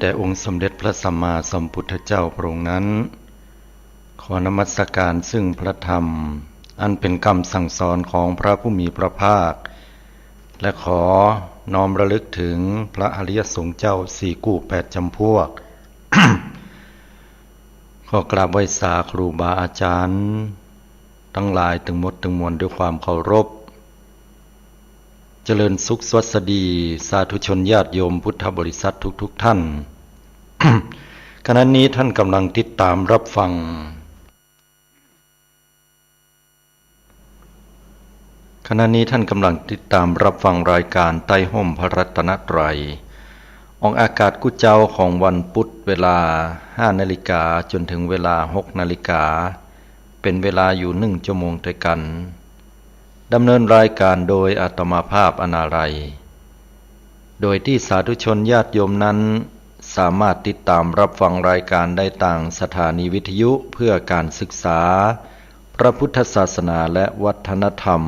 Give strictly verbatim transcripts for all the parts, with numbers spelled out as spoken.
แด่องค์สมเด็จพระสัมมาสัมพุทธเจ้าพระองค์นั้น ขอนมัสการซึ่งพระธรรม อันเป็นกำสั่งสอนของพระผู้มีพระภาค และขอน้อมระลึกถึงพระอริยสงฆ์เจ้าสี่กู้แปดจำพวก ขอกราบไหว้สาครูบาอาจารย์ ตังหลายตึงหมดตึงมวลด้วยความเคารพ เจริญสุขสวัสดี สาธุชนญาติโยมพุทธบริษัททุกๆ ท่าน ขณะนี้ท่านกำลังติดตามรับฟัง ขณะนี้ท่านกำลังติดตามรับฟังรายการใต้ฮ่มพระรัตนตรัย ออกอากาศกู้เจ๊าของวันพุธเวลาห้านาฬิกาจนถึงเวลาหกนาฬิกา เป็นเวลาอยู่หนึ่งชั่วโมงด้วยกัน ดำเนินรายการโดยอาตมาภาพ อนาลัย โดยที่สาธุชนญาติโยมนั้นสามารถติดตามรับฟังรายการได้ตางสถานีวิทยุเพื่อการศึกษาพระพุทธศาสนาและวัฒนธรรม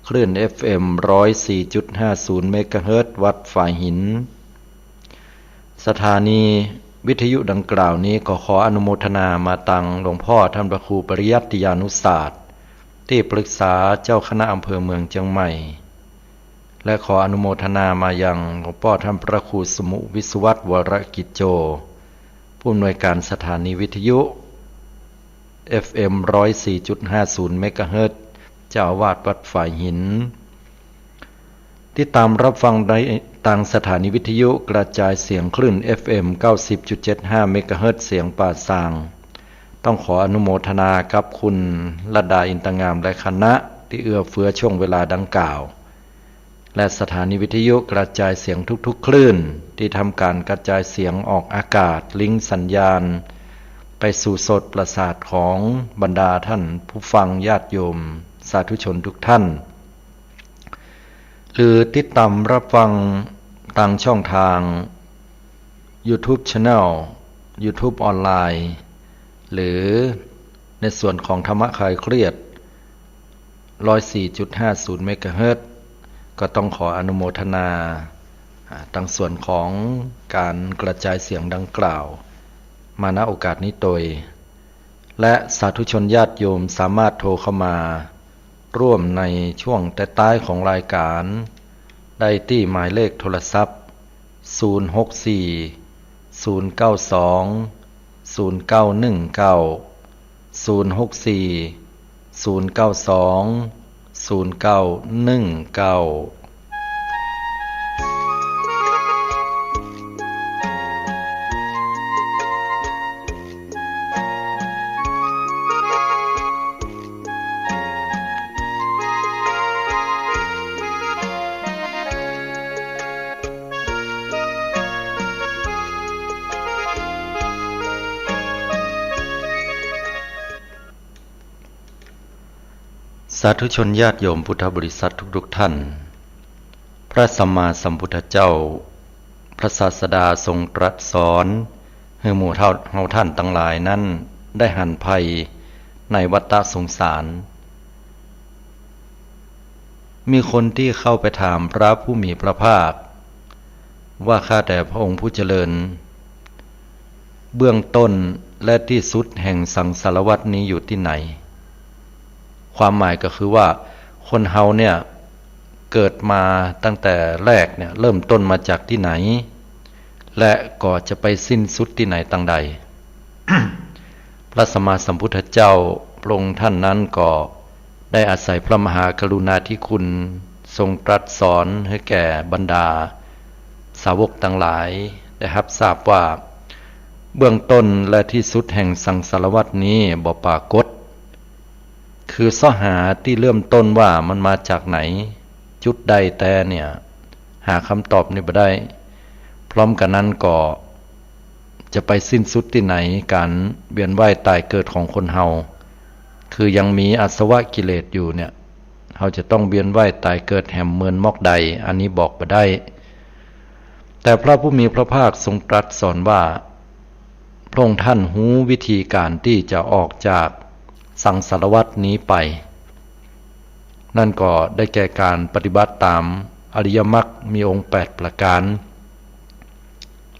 คลื่น เอฟเอ็ม ร้อยสี่จุดห้าศูนย์ เมกะเฮิรตซ์ วัดฝายหิน สถานีวิทยุดังกล่าวนี้ก็ขออนุโมทนามาตังหลวงพ่อท่านพระครูปริยัติยานุศาสตร์ ตี้ปรึกษาเจ้าคณะอำเภอเมืองเจียงใหม่ และขออนุโมทนามายังหลวงพ่อท่านพระครูสมุห์ วิศวัฒน์ วรกิจโจ ผู้อำนวยการสถานีวิทยุ เอฟเอ็ม ร้อยสี่จุดห้าศูนย์ เมกะเฮิรตซ์ เจ้าอาวาสวัดฝายหิน ติดตามรับฟังได้ตางสถานีวิทยุกระจายเสียงคลื่น เอฟเอ็ม เก้าสิบจุดเจ็ดห้า เมกะเฮิรตซ์ เสียงป่าซาง ต้องขออนุโมทนากับคุณลัดดา อินตงาม และคณะ ตี้เอื้อเฟื้อช่วงเวลาดังกล่าว และสถานีวิทยุกระจายเสียงทุกๆ คลื่น ตี้ทำการกระจายเสียงออกอากาศ ลิงก์สัญญาณ ไปสู่โสตประสาทของบรรดาท่านผู้ฟังญาติโยมสาธุชนทุกท่าน หรือติดตามรับฟังตางช่องทาง YouTube Channel YouTube ออนไลน์ หรือในส่วนของธรรมะคลายเครียด ร้อยสี่จุดห้าศูนย์ เมกะเฮิรตซ์ ก็ต้องขออนุโมทนา อ่า ตางส่วนของการกระจายเสียงดังกล่าว มา ณ โอกาสนี้โตย และสาธุชนญาติโยมสามารถโทรเข้ามาร่วมในช่วงท้ายๆ ของรายการ ได้ตี้หมายเลขโทรศัพท์ ศูนย์หกสี่ ศูนย์เก้าสอง ศูนย์เก้าหนึ่งเก้า ศูนย์หกสี่ ศูนย์เก้าสอง ศูนย์เก้าหนึ่งเก้า สาธุชนญาติโยมพุทธบริษัททุกๆ ท่าน พระสัมมาสัมพุทธเจ้า พระศาสดาทรงตรัสสอน หื้อหมู่เฮา เฮาท่านตังหลายนั้นได้หันภัยในวัฏฏะสงสาร มีคนตี้เข้าไปถามพระผู้มีพระภาค ว่า ข้าแต่พระองค์ผู้เจริญ เบื้องต้นและตี้สุดแห่งสังสารวัฏนี้อยู่ตี้ไหน ความหมายก็คือว่า คนเฮาเนี่ย เกิดมาตั้งแต่แรกเนี่ย เริ่มต้นมาจากตี้ไหน และก็จะไปสิ้นสุดตี้ไหนตังใด พระสัมมาสัมพุทธเจ้าพระองค์ท่านนั้นก็ได้อาศัยพระมหากรุณาธิคุณ ทรงตรัสสอนหื้อแก่บรรดาสาวกตังหลายได้ฮับทราบว่า เบื้องต้นและตี้สุดแห่งสังสารวัฏนี้บ่ปรากฏ คือเซาะหาตี้เริ่มต้นว่ามันมาจากไหน จุดใดแต๊เนี่ย หาคำตอบนี้บ่ได้ พร้อมกันนั้นก็จะไปสิ้นสุดตี้ไหน ก๋านเวียนว่ายต๋ายเกิดของคนเฮา คือยังมีอาสวะกิเลสอยู่เนี่ย เฮาจะต้องเวียนว่ายต๋ายเกิดแหมเมินมอกใด อันนี้บอกบ่ได้ แต่พระผู้มีพระภาคทรงตรัสสอนว่า พระองค์ท่านฮู้วิธีก๋านตี้จะออกจากสังสารวัฏนี้ไป นั่นก็ได้แก่ก๋านปฏิบัติต๋ามอริยมรรคมีองค์แปดประก๋าน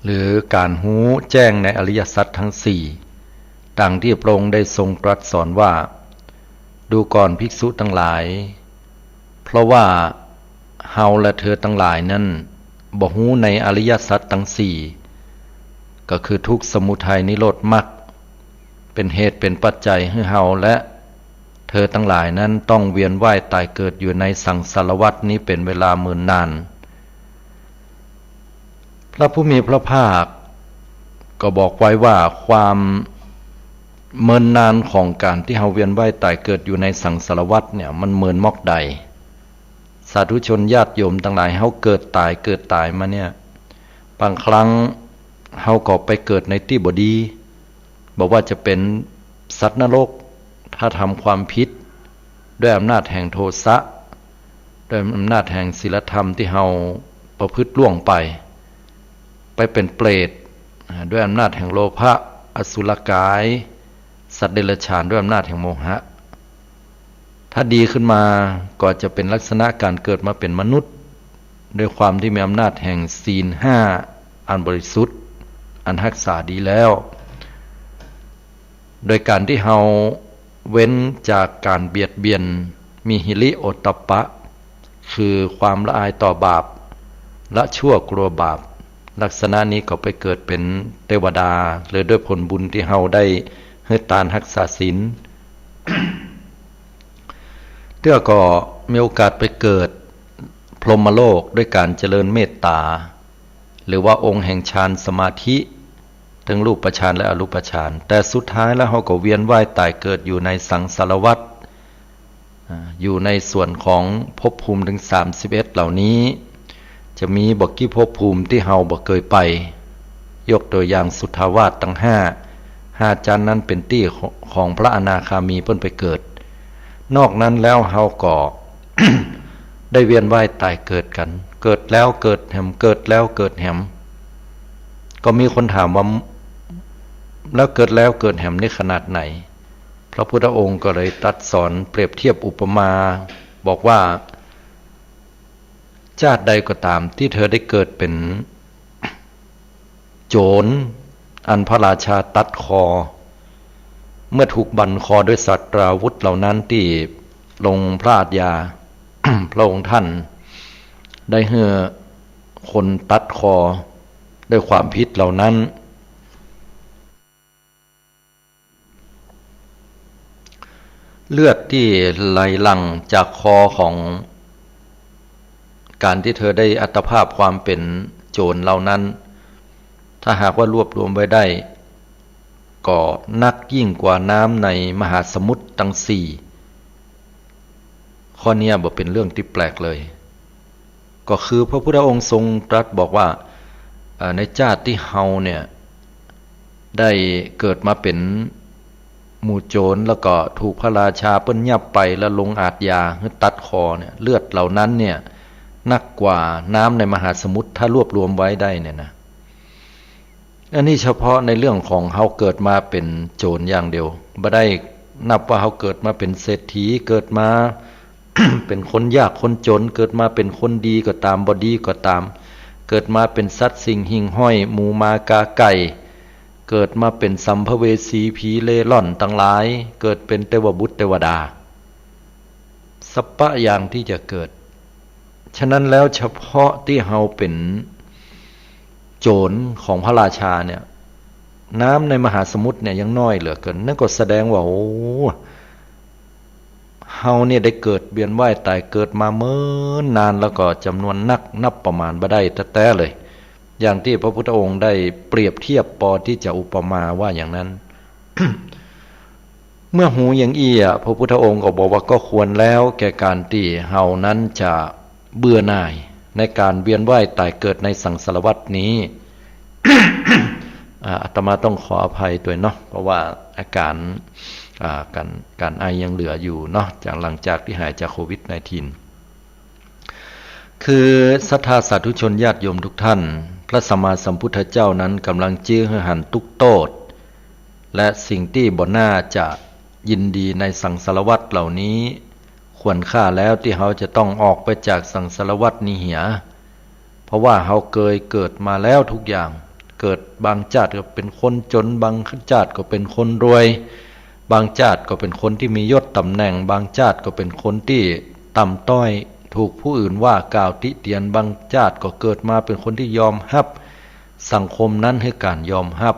หรือก๋านฮู้แจ้งในอริยสัจตังสี่ ดังตี้พระองค์ได้ทรงตรัสสอนว่า ดูก่อนภิกษุตังหลาย เพราะว่าเฮาและเธอตังหลายนั้นบ่ฮู้ในอริยสัจตังสี่ ก็คือทุกข์ สมุทัย นิโรธ มรรค เป๋นเหตุเป๋นปัจจัยหื้อเฮาและเธอตังหลายนั้นต้องเวียนว่ายต๋ายเกิดอยู่ในสังสารวัฏนี้เป๋นเวลาเมินนาน พระผู้มีพระภาคก็บอกไว้ว่าความเมินนานของก๋านตี้เฮาเวียนว่ายต๋ายเกิดอยู่ในสังสารวัฏเนี่ยมันเมินมอกใด สาธุชนญาติโยมตังหลาย เฮาเกิดต๋ายเกิดต๋ายมาเนี่ย บางครั้งเฮาก็ไปเกิดในตี้บ่ดี บ่ว่าจะเป๋นสัตว์นรก ถ้าทำความผิด ด้วยอำนาจแห่งโทสะ ด้วยอำนาจแห่งศีลธรรมตี้เฮาประพฤติล่วงไป ไปเป๋นเปรต อ่า ด้วยอำนาจแห่งโลภะ อสุรกาย สัตว์เดรัจฉาน ด้วยอำนาจแห่งโมหะ ถ้าดีขึ้นมาก็จะเป๋นลักษณะก๋านเกิดมาเป๋นมนุษย์ ด้วยความตี้มีอำนาจแห่งศีลห้าอันบริสุทธิ์ อันฮักษาดีแล้ว โดยก๋านตี้เฮาเว้นจากก๋านเบียดเบียน มีหิริโอตตัปปะ คือความละอายต่อบาป ละชั่วกลัวบาป ลักษณะนี้ก็ไปเกิดเป๋นเตวดา หรือด้วยผลบุญตี้เฮาได้หื้อตานฮักษาศีล เตื้อก็มีโอกาสไปเกิดพรหมโลกด้วยก๋านเจริญเมตต๋า หรือว่าองค์แห่งฌานสมาธิ ตึงรูปฌานและอรูปฌาน แต่สุดท้ายแล้วเฮาก็เวียนว่ายต๋ายเกิดอยู่ในสังสารวัฏ อ่า อยู่ในส่วนของภพภูมิถึงสามสิบเอ็ดเหล่านี้ จะมีบ่กี่ภพภูมิตี้เฮาบ่เกยไป ยกตั๋วอย่างสุทธาวาสตังห้า ห้าจั๊นนั้นเป๋นตี้ของ ของพระอนาคามีเปิ้นไปเกิด นอกนั้นแล้วเฮาก็ ได้เวียนว่ายต๋ายเกิดกั๋น เกิดแล้วเกิดแหม เกิดแล้วเกิดแหม ก็มีคนถามว่า แล้วเกิดแล้วเกิดแหมนี่ขนาดไหน พระพุทธองค์ก็เลยตรัสสอนเปรียบเทียบอุปมา บอกว่า จาติใดก็ต๋ามตี้เธอได้เกิดเป๋นโจรอันพระราชาตัดคอ เมื่อถูกบั่นคอด้วยสัตราวุธเหล่านั้นตี้โรงพระอาชญา พระองค์ท่านได้หื้อคนตัดคอด้วยความผิดเหล่านั้น เลือดตี้ไหลหลั่งจากคอของก๋านตี้เธอได้อัตภาพความเป๋นโจรเหล่านั้น ถ้าหากว่ารวบรวมไว้ได้ ก็นักยิ่งกว่าน้ำในมหาสมุทรตังสี่ ข้อเนี้ยบ่เป๋นเรื่องตี้แปลกเลย ก็คือพระพุทธองค์ทรงตรัสบอกว่า เอ่อ ในจาติตี้เฮาเนี่ย ได้เกิดมาเป๋นหมู่โจร แล้วก็ถูกพระราชาเปิ้นยับไป แล้วลงอาชญาหื้อตัดคอเนี่ย เลือดเหล่านั้นเนี่ย นักกว่าน้ำในมหาสมุทร ถ้ารวบรวมไว้ได้เนี่ยนะ อันนี้เฉพาะในเรื่องของเฮาเกิดมาเป๋นโจรอย่างเดียว บ่ได้นับว่าเฮาเกิดมาเป๋นเศรษฐี เกิดมา เป๋นคนยากคนจน เกิดมาเป๋นคนดีก็ต๋าม บ่ดีก็ต๋าม เกิดมาเป๋นสัตว์สิ่งหิ่งห้อย หมูหมากาไก่ เกิดมาเป๋นสัมภเวสี ผีเร่ร่อนตังหลาย เกิดเป๋นเตวบุตรเตวดา สัปปะอย่างตี้จะเกิด ฉะนั้นแล้วเฉพาะตี้เฮาเป๋นโจรของพระราชาเนี่ย น้ำในมหาสมุทรเนี่ยยังน้อยเหลือเกิน นั่นก็แสดงว่า โอ้ เฮาเนี่ยได้เกิดเวียนว่ายต๋ายเกิดมาเมินนาน แล้วก็จ๋ำนวนนักนับประมาณบ่ได้แต๊ๆ เลย อย่างตี้พระพุทธองค์ได้เปรียบเทียบปอตี้จะอุปมาว่าอย่างนั้น เมื่อฮู้อย่างอี้อะ พระพุทธองค์ก็บอกว่าก็ควรแล้วแก่ก๋านตี้เฮานั้นจะเบื่อหน่ายในก๋านเวียนว่ายต๋ายเกิดในสังสารวัฏนี้ อ่า อาตมาต้องขออภัยตวยเนาะ เพราะว่าอาก๋าน อ่า ก๋าน ก๋านไอยังเหลืออยู่เนาะ จาก หลังจากตี้หายจากโควิดสิบเก้า คือศรัทธาสาธุชนญาติโยมทุกท่าน พระสัมมาสัมพุทธเจ้านั้นก๋ำลังจี้หื้อหันทุกข์โต้ษ และสิ่งตี้บ่น่าจะยินดีในสังสารวัฏเหล่านี้ ควรค่าแล้วตี้เฮาจะต้องออกไปจากสังสารวัฏนี้เหีย เพราะว่าเฮาเกยเกิดมาแล้วทุกอย่าง เกิด บางจาติก็เป๋นคนจ๋น บางจาติก็เป๋นคนรวย บางจาติก็เป๋นคนตี้มียศต๋ำแหน่ง บางจาติก็เป๋นคนตี้ต่ำต้อย ถูกผู้อื่นว่ากล่าวติเตียน บางจาติก็เกิดมาเป๋นคนตี้ยอมฮับ สังคมนั้นหื้อก๋านยอมฮับ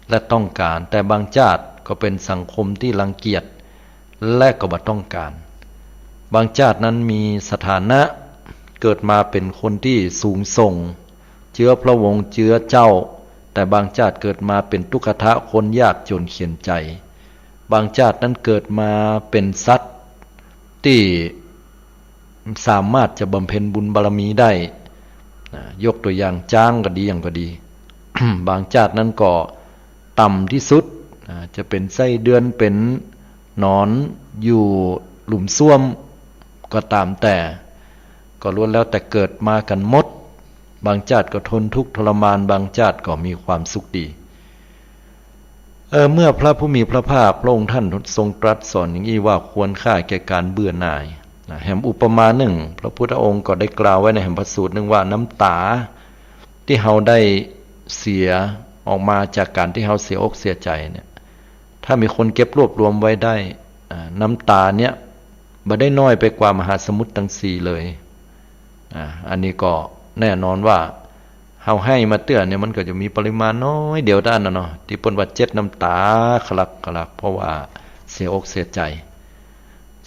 และต้องก๋าน แต่บางจาติก็เป๋นสังคมตี้รังเกียจ และก็บ่ต้องก๋าน บางจาตินั้นมีสถานะ เกิดมาเป๋นคนตี้สูงส่ง เจื้อพระวงศ์เจื้อเจ้า แต่บางจาติเกิดมาเป๋นตุ๊กขะ คนยากจ๋นเข็ญใจ๋ บางจาตินั้นเกิดมาเป๋นสัตว์ตี้สามารถจะบำเพ็ญบุญบารมีได้ นะ ยกตั๋วอย่างจ๊างก็ดี หยังก็ดี บางจาตินั้นก็ต่ำตี้สุด นะ จะเป๋นไส้เดือน เป๋นหนอนอยู่หลุมส้วมก็ต๋ามแต่ ก็ล้วนแล้วแต่เกิดมากั๋นหมด บางจาติก็ทนทุกข์ทรมาน บางจาติก็มีความสุขดี เออ เมื่อพระผู้มีพระภาคพระองค์ท่านทรงตรัสสอนอย่างอี้ว่าควรค่าแก่การเบื่อหน่าย นะ แหมอุปมานึ่ง พระพุทธองค์ก็ได้กล่าวไว้ในแหมพระสูตรนึ่งว่า น้ำต๋าตี้เฮาได้เสียออกมาจากก๋านตี้เฮาเสียอกเสียใจ๋เนี่ย ถ้ามีคนเก็บรวบรวมไว้ได้ อ่า น้ำต๋าเนี่ยบ่ได้น้อยไปกว่ามหาสมุทรตังสี่เลย อ่า อันนี้ก็แน่นอนว่า เฮาไห้มาเตื้อเนี่ย มันก็จะมีปริมาณน้อยเดียวเต้านั้นน่ะเนาะ ตี้เปิ้นว่าเจ็ดน้ำต๋าขลักขลัก เพราะว่าเสียอกเสียใจ๋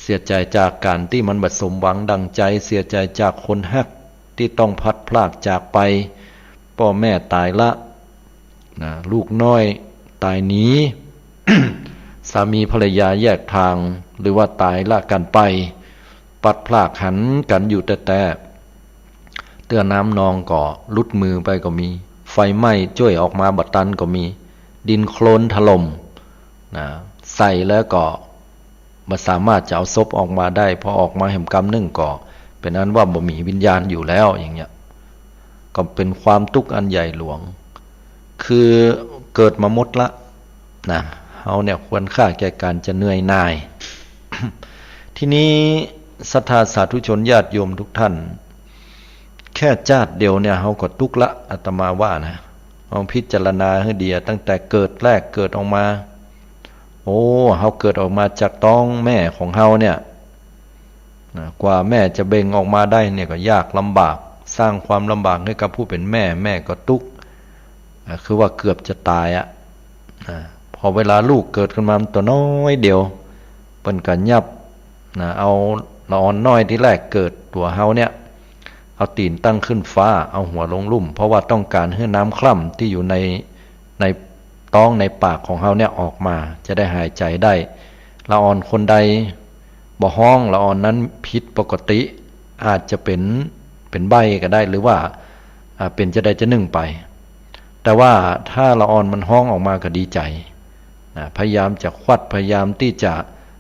เสียใจ๋จากก๋านตี้มันบ่สมหวังดั่งใจ๋ เสียใจ๋จากคนฮักตี้ต้องพลัดพรากจากไป ป้อแม่ต๋ายละ นะ ลูกน้อยต๋ายหนี สามีภรรยาแยกทาง หรือว่าต๋ายละกั๋นไป พลัดพรากหันกั๋นอยู่แต๊ๆ เตื้อน้ำนองก็หลุดมือไปก็มี ไฟไหม้จ้วยออกมาบ่ตันก็มี ดินโคลนถล่ม นะ ใส่แล้วก็บ่สามารถจะเอาศพออกมาได้ พอออกมาแหมกำนึ่งก็เป๋นอันว่าบ่มีวิญญาณอยู่แล้ว อย่างเงี้ย ก็เป๋นความตุ๊กข์อันใหญ่หลวง คือเกิดมาหมดละ นะ เฮาเนี่ยควรค่าแก่ก๋านจะเหนื่อยหน่าย ทีนี้ศรัทธาสาธุชนญาติโยมทุกท่าน แค่จาติเดียวเนี่ยเฮาก็ตุ๊กข์ละ อาตมาว่านะ ลองพิจารณาหื้อดี ตั้งแต่เกิดแรกเกิดออกมา โอ้ เฮาเกิดออกมาจากต๊องแม่ของเฮาเนี่ย นะ กว่าแม่จะเบ่งออกมาได้เนี่ยก็ยากลำบาก สร้างความลำบากให้กับผู้เป๋นแม่ แม่ก็ตุ๊กข์ อ่า คือว่าเกือบจะต๋ายอะ อ่า พอเวลาลูกเกิดขึ้นมามันตั๋วน้อยเดียว เปิ้นก็ยับ นะ เอาละอ่อนน้อยตี้แรกเกิดตั๋วเฮาเนี่ย เอาตี๋นตั้งขึ้นฟ้า เอาหัวลงลุ่ม เพราะว่าต้องก๋านหื้อน้ำคร่ำตี้อยู่ใน ในต๊องในปากของเฮาเนี่ยออกมา จะได้หายใจ๋ได้ ละอ่อนคนใดบ่ฮ้อง ละอ่อนนั้นผิดปกติ อาจจะเป๋น เป๋นใบ้ก็ได้ หรือว่า อ่า เป๋นจะใดจะนึ่งไป แต่ว่าถ้าละอ่อนมันฮ้องออกมาก็ดีใจ๋ นะ พยายามจะควัด พยายามตี้จะ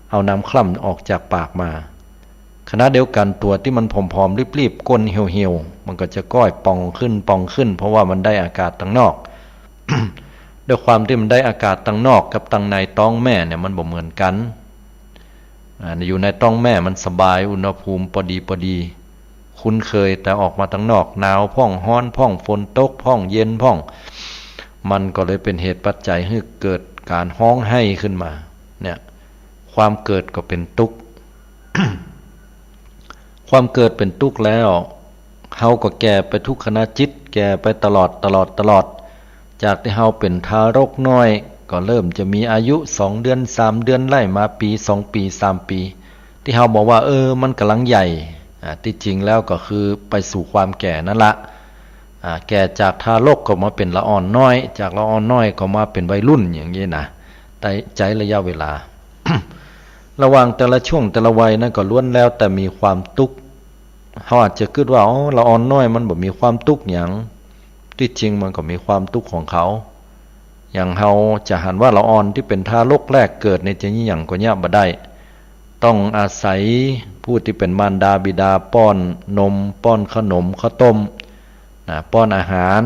เอาน้ำคร่ำออกจากปากมา ขณะเดียวกั๋นตั๋วตี้มันผอมๆ รีบๆ ก้นเหี่ยวๆ มันก็จะก้อยป่องขึ้น ป่องขึ้น เพราะว่ามันได้อากาศตังนอก ด้วยความตี้มันได้อากาศตังนอกกับตังในต๊องแม่เนี่ยมันบ่เหมือนกั๋น อ่า อยู่ในต๊องแม่มันสบาย อุณหภูมิปอดีปอดี คุ้นเคย แต่ออกมาตังนอก หนาวพ่อง ฮ้อนพ่อง ฝนตกพ่อง เย็นพ่อง มันก็เลยเป๋นเหตุปัจจัยหื้อเกิดก๋านฮ้องไห้ขึ้นมา เนี่ย ความเกิดก็เป๋นตุ๊กข์ ความเกิดเป๋นตุ๊กข์แล้ว เฮาก็แก่ไปทุกขณะจิต แก่ไปตลอด ตลอด ตลอด จากตี้เฮาเป๋นทารกน้อย ก็เริ่มจะมีอายุสองเดือน สามเดือน ไล่มาปี สองปี สามปี ตี้เฮาบอกว่า เออ มันก่ำลังใหญ่ อ่า ตี้จริงแล้วก็คือไปสู่ความแก่นั่นละ อ่า แก่จากทารกก็มาเป๋นละอ่อนน้อย จากละอ่อนน้อยก็มาเป๋นวัยรุ่น อย่างนี้นะ แต่ใจ๊ระยะเวลา ระหว่างแต่ละช่วงแต่ละวัยนั้นก็ล้วนแล้วแต่มีความตุ๊กข์ เฮาอาจจะกึ๊ดว่า อ๋อ ละอ่อนน้อยมันบ่มีความตุ๊กข์หยัง ตี้จริงมันก็มีความตุ๊กข์ของเขา อย่างเฮาจะหันว่าละอ่อนตี้เป๋นทารกแรกเกิดเนี่ยจะหยังก็เยียะบ่ได้ ต้องอาศัยผู้ตี้เป๋นมารดาบิดาป้อนนม ป้อนขนมข้าวต้ม นะ ป้อนอาหาร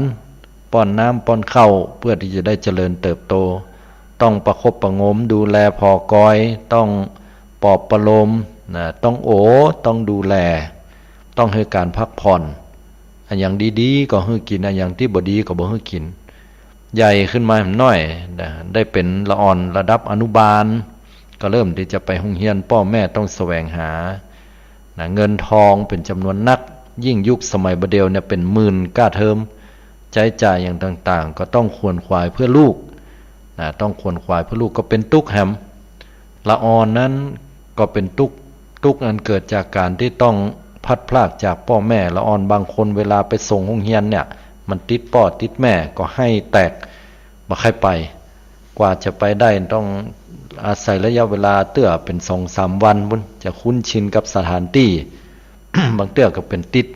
ป้อนน้ำ ป้อนข้าว เพื่อตี้จะได้เจริญเติบโต ต้องประคบประหงมดูแลผ่อกอย ต้องปลอบประโลม นะ ต้องโอ ต้องดูแล ต้องหื้อก๋านพักผ่อน อะหยังดีๆ ก็หื้อกิ๋น อะหยังตี้บ่ดีก็บ่หื้อกิ๋น ใหญ่ขึ้นมาแหมน้อยนะ ได้เป๋นละอ่อนระดับอนุบาล ก็เริ่มตี้จะไปโฮงเฮียน ป้อแม่ต้องแสวงหานะ เงินทองเป๋นจ๋ำนวนนัก ยิ่งยุคสมัยบ่าเดี่ยวเนี่ยเป๋นหมื่นก้าเทอม ใจ๊จ่ายอย่างต่างๆ ก็ต้องขวนขวายเปื้อลูกนะ ต้องขวนขวายเปื้อลูก ก็เป๋นตุ๊กแหม ละอ่อนนั้นก็เป๋นตุ๊ก ตุ๊กอันเกิดจากก๋านตี้ต้องพลัดพรากจากป้อแม่ ละอ่อนบางคนเวลาไปส่งโฮงเฮียนเนี่ย มันติดป้อติดแม่ก็ไห้แตก บ่ใค่ไป กว่าจะไปได้ต้องอาศัยระยะเวลาเตื้อเป๋นสองสามวันปู๊น จะคุ้นชินกับสถานตี้ บางเตื้อก็เป๋นติด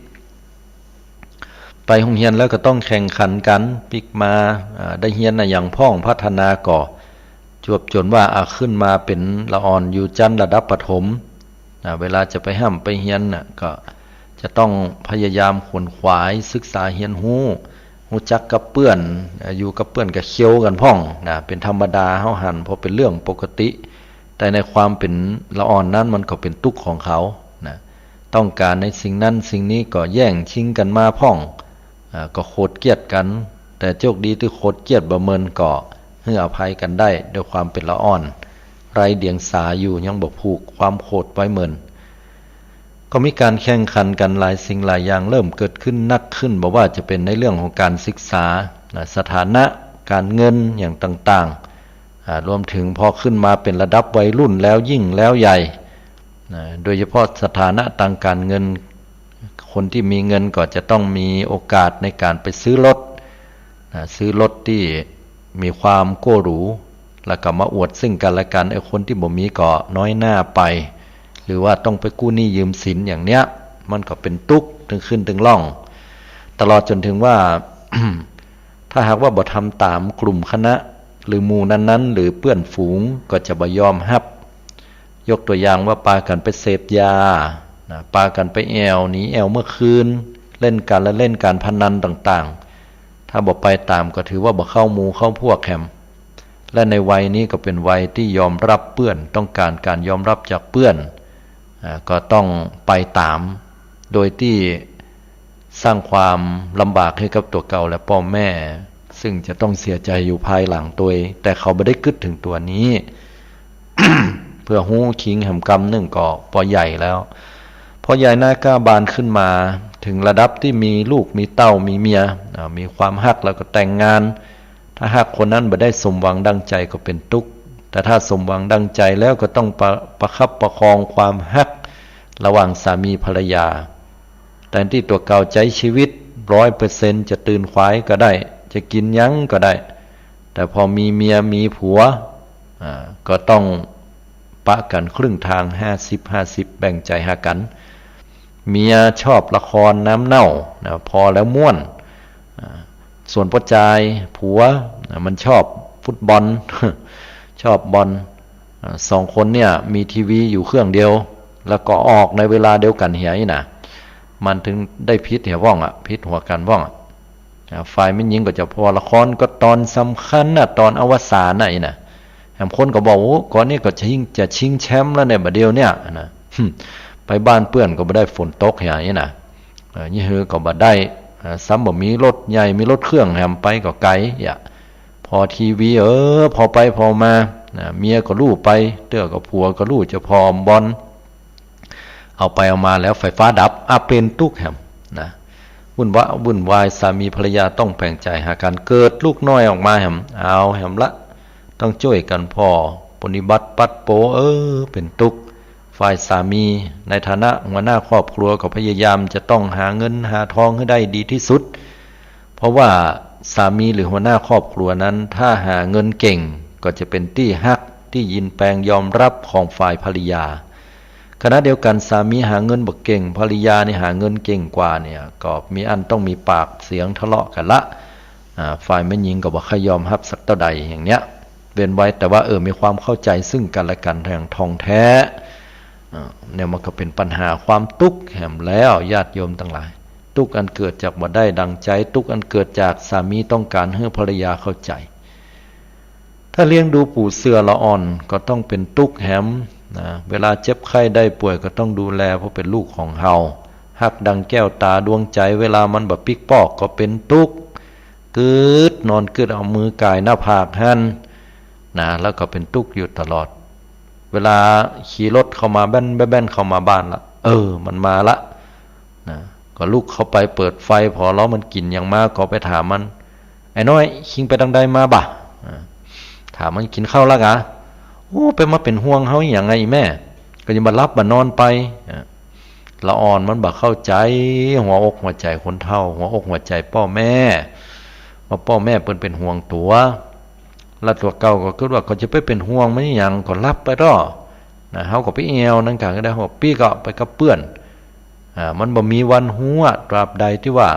ไปโฮงเฮียนแล้วก็ต้องแข่งขันกั๋น ปิ๊กมา อ่า ได้เฮียนอะหยังพ่อง พัฒนาก่อ จวบจ๋นว่า อ่า ขึ้นมาเป๋นละอ่อนอยู่จั้นระดับประถม อ่า เวลาจะไปฮ่ำไปเฮียนน่ะ ก็จะต้องพยายามขวนขวายศึกษาเฮียนฮู้ ฮู้จักกับเปื้อน อ่า อยู่กับเปื้อนก็เคี้ยวกั๋นพ่องนะ เป๋นธรรมดา เฮาหันผ่อเป๋นเรื่องปกติ แต่ในความเป๋นละอ่อนนั้นมันก็เป๋นตุ๊กของเขานะ ต้องก๋านในสิ่งนั้นสิ่งนี้ก็แย่งชิงกั๋นมาพ่อง อ่า ก็โขดเกลี้ยดกั๋น แต่โจคดีตี้โขดเกลี้ยดบ่เมิน ก็หื้ออภัยกั๋นได้ ด้วยความเป๋นละอ่อน ไร้เดียงสาอยู่ ยังบ่ผูกความโขดไว้เมิน ก็มีก๋านแข่งขันกั๋นหลายสิ่งหลายอย่างเริ่มเกิดขึ้นนักขึ้น บ่ว่าจะเป๋นในเรื่องของก๋านศึกษานะ สถานะก๋านเงินอย่างต่างๆ อ่า รวมเถิงพอขึ้นมาเป๋นระดับวัยรุ่นแล้วยิ่งแล้วใหญ่นะ โดยเฉพาะสถานะตางก๋านเงิน คนตี้มีเงินก็จะต้องมีโอกาสในก๋านไปซื้อรถนะ ซื้อรถตี้มีความโก้หรู แล้วก็มาอวดซึ่งกั๋นและกั๋น ไอ้คนตี้บ่มีก็น้อยหน้าไป หรือว่าต้องไปกู้หนี้ยืมสินอย่างเนี้ย มันก็เป๋นตุ๊กตึงขึ้นตึงล่อง ตลอดจ๋นเถิงว่า ถ้าหากว่าบ่ทำต๋ามกลุ่มคณะ หรือหมู่นั้นๆ หรือเปื้อนฝูงก็จะบ่ยอมฮับ ยกตั๋วอย่างว่าปากั๋นไปเสพยานะ ปากั๋นไปแอ่ว หนีแอ่วเมื่อคืน เล่นก๋านละเล่นก๋านพนันต่างๆ ถ้าบ่ไปต๋ามก็ถือว่าบ่เข้าหมู่เข้าพวกแหม และในวัยนี้ก็เป๋นวัยตี้ยอมฮับเปื้อน ต้องก๋านก๋านยอมฮับจากเปื้อน อ่า ก็ต้องไปต๋าม โดยตี้สร้างความลำบากหื้อกับตั๋วเก่าและป้อแม่ ซึ่งจะต้องเสียใจ๋อยู่ภายหลังตวย แต่เขาบ่ได้กึ๊ดเถิงตั๋วนี้ เปื้อฮู้คิงแหมกำนึ่งก็ปอใหญ่แล้ว ปอใหญ่หน้าก้าบานขึ้นมา เถิงระดับตี้มีลูกมีเต้ามีเมีย อ่า มีความฮักแล้วก็แต่งงาน ถ้าหากคนนั้นบ่ได้สมหวังดังใจ๋ก็เป๋นตุ๊ก แต่ถ้าสมหวังดังใจ๋แล้วก็ต้องประ ประคับประคองความฮักระหว่างสามีภรรยา แตนตี้ตั๋วเก่าใจ๊ชีวิตร้อยเปอร์เซ็นต์ จะตื่นขวายก็ได้ จะกิ๋นหยังก็ได้ แต่พอมีเมียมีผัว อ่า ก็ต้องปะกั๋นครึ่งตาง ห้าสิบห้าสิบ แบ่งใจ๋หากั๋น เมียชอบละครน้ำเน่านะ ผ่อแล้วม่วน อ่า ส่วนป้อจายผัวนะ มันชอบฟุตบอล ชอบบอล อ่า สองคนเนี่ยมีทีวีอยู่เครื่องเดียว แล้วก็ออกในเวลาเดียวกั๋นเหียอี้นะ มันเถิงได้ผิดเหียว่องอะ ผิดหัวกั๋นว่องอะ อ่า ฝ่ายแม่ญิงก็จะผ่อละครก็ต๋อนสำคัญน่ะ ต๋อนอวสานน่ะอี้นะ แหมคนก็บอก โอ้ ก่อนนี้ก็จะชิง จะชิงแชมป์แล้วเนี่ย บ่าเดี่ยวเนี่ยนะ ไปบ้านเปื้อนก็บ่ได้ ฝนตกเหียอี้นะ เออ ยี่หื้อก็บ่ได้ อ่า ซ้ำบ่มีรถใหญ่ มีรถเครื่องแหมไปก็ไก๋ อย่า ผ่อทีวี เออ ผ่อไปผ่อมา นะ เมียก็ลู่ไป เตื้อก็ผัวก็ลู่จะผ่อบอล เอาไปเอามาแล้วไฟฟ้าดับ อ่ะ เป๋นตุ๊กแหมนะ วุ่นวะ วุ่นวาย สามีภรรยาต้องแบ่งใจ๋หากั๋น เกิดลูกน้อยออกมาแหม เอาแหมละ ต้องจ้วยกั๋นผ่อ ปรนนิบัติปัดโป เออ เป๋นตุ๊ก ฝ่ายสามีในฐานะหัวหน้าครอบครัวก็พยายามจะต้องหาเงินหาทองหื้อได้ดีตี้สุด เพราะว่าสามีหรือหัวหน้าครอบครัวนั้น ถ้าหาเงินเก่งก็จะเป๋นตี้ฮัก ตี้ยินแปลงยอมฮับของฝ่ายภรรยา ขณะเดียวกั๋นสามีหาเงินบ่เก่ง ภรรยานี่หาเงินเก่งกว่าเนี่ย ก็มีอันต้องมีปากเสียงทะเลาะกั๋นละ อ่า ฝ่ายแม่ญิงก็บ่ใค่ยอมฮับสักเต้าใดอย่างเนี้ย เว้นไว้แต่ว่า เออ มีความเข้าใจ๋ซึ่งกั๋นและกั๋นอย่างถ่องแท้ อ่า เนี่ยมันก็เป๋นปัญหาความตุ๊กแหมแล้ว ญาติโยมตังหลาย ตุ๊กอันเกิดจากบ่ได้ดังใจ๋ ตุ๊กอันเกิดจากสามีต้องก๋านหื้อภรรยาเข้าใจ๋ ถ้าเลี้ยงดูปู๋เสื่อละอ่อนก็ต้องเป๋นตุ๊กแหมนะ เวลาเจ็บไข้ได้ป่วยก็ต้องดูแล เพราะเป๋นลูกของเฮา ฮักดังแก้วต๋าดวงใจ๋ เวลามันบ่ปิ๊กปอกก็เป๋นตุ๊ก กึ๊ด นอนกึดเอามือก่ายหน้าผากหั้นนะ แล้วก็เป๋นตุ๊กข์อยู่ตลอด เวลาขี่รถเข้ามาแบ้นๆ เข้ามาบ้านละ เออ มันมาละนะ ก็ลุกเข้าไปเปิดไฟ ผ่อล้อมันกิ๋นหยังมา ก็ไปถามมัน ไอ้น้อย คิงไปตางใดมาบ่ะ อ่า ถามมัน กิ๋นข้าวละกา โอ้ ไปมาเป๋นห่วงเฮาหยังอะ อี่แม่ ก็ยังบ่หลับบ่นอนไป อ่า ละอ่อนมันบ่เข้าใจ๋ หัวอกหัวใจ๋คนเฒ่า หัวอกหัวใจ๋ป้อแม่ ว่าป้อแม่เปิ้นเป๋นห่วงตั๋ว ละตั๋วเก่าก็กึ๊ดว่า ก็จะไปเป๋นห่วงมันหยัง ก็หลับไปเต๊อะ นะ เฮาก็ไปแอ่วนั่นกาก็ได้ เฮาปิ๊กก็ไปกับเปื้อน อ่า มันบ่มีวันฮู้อะ ตราบใดตี้ว่า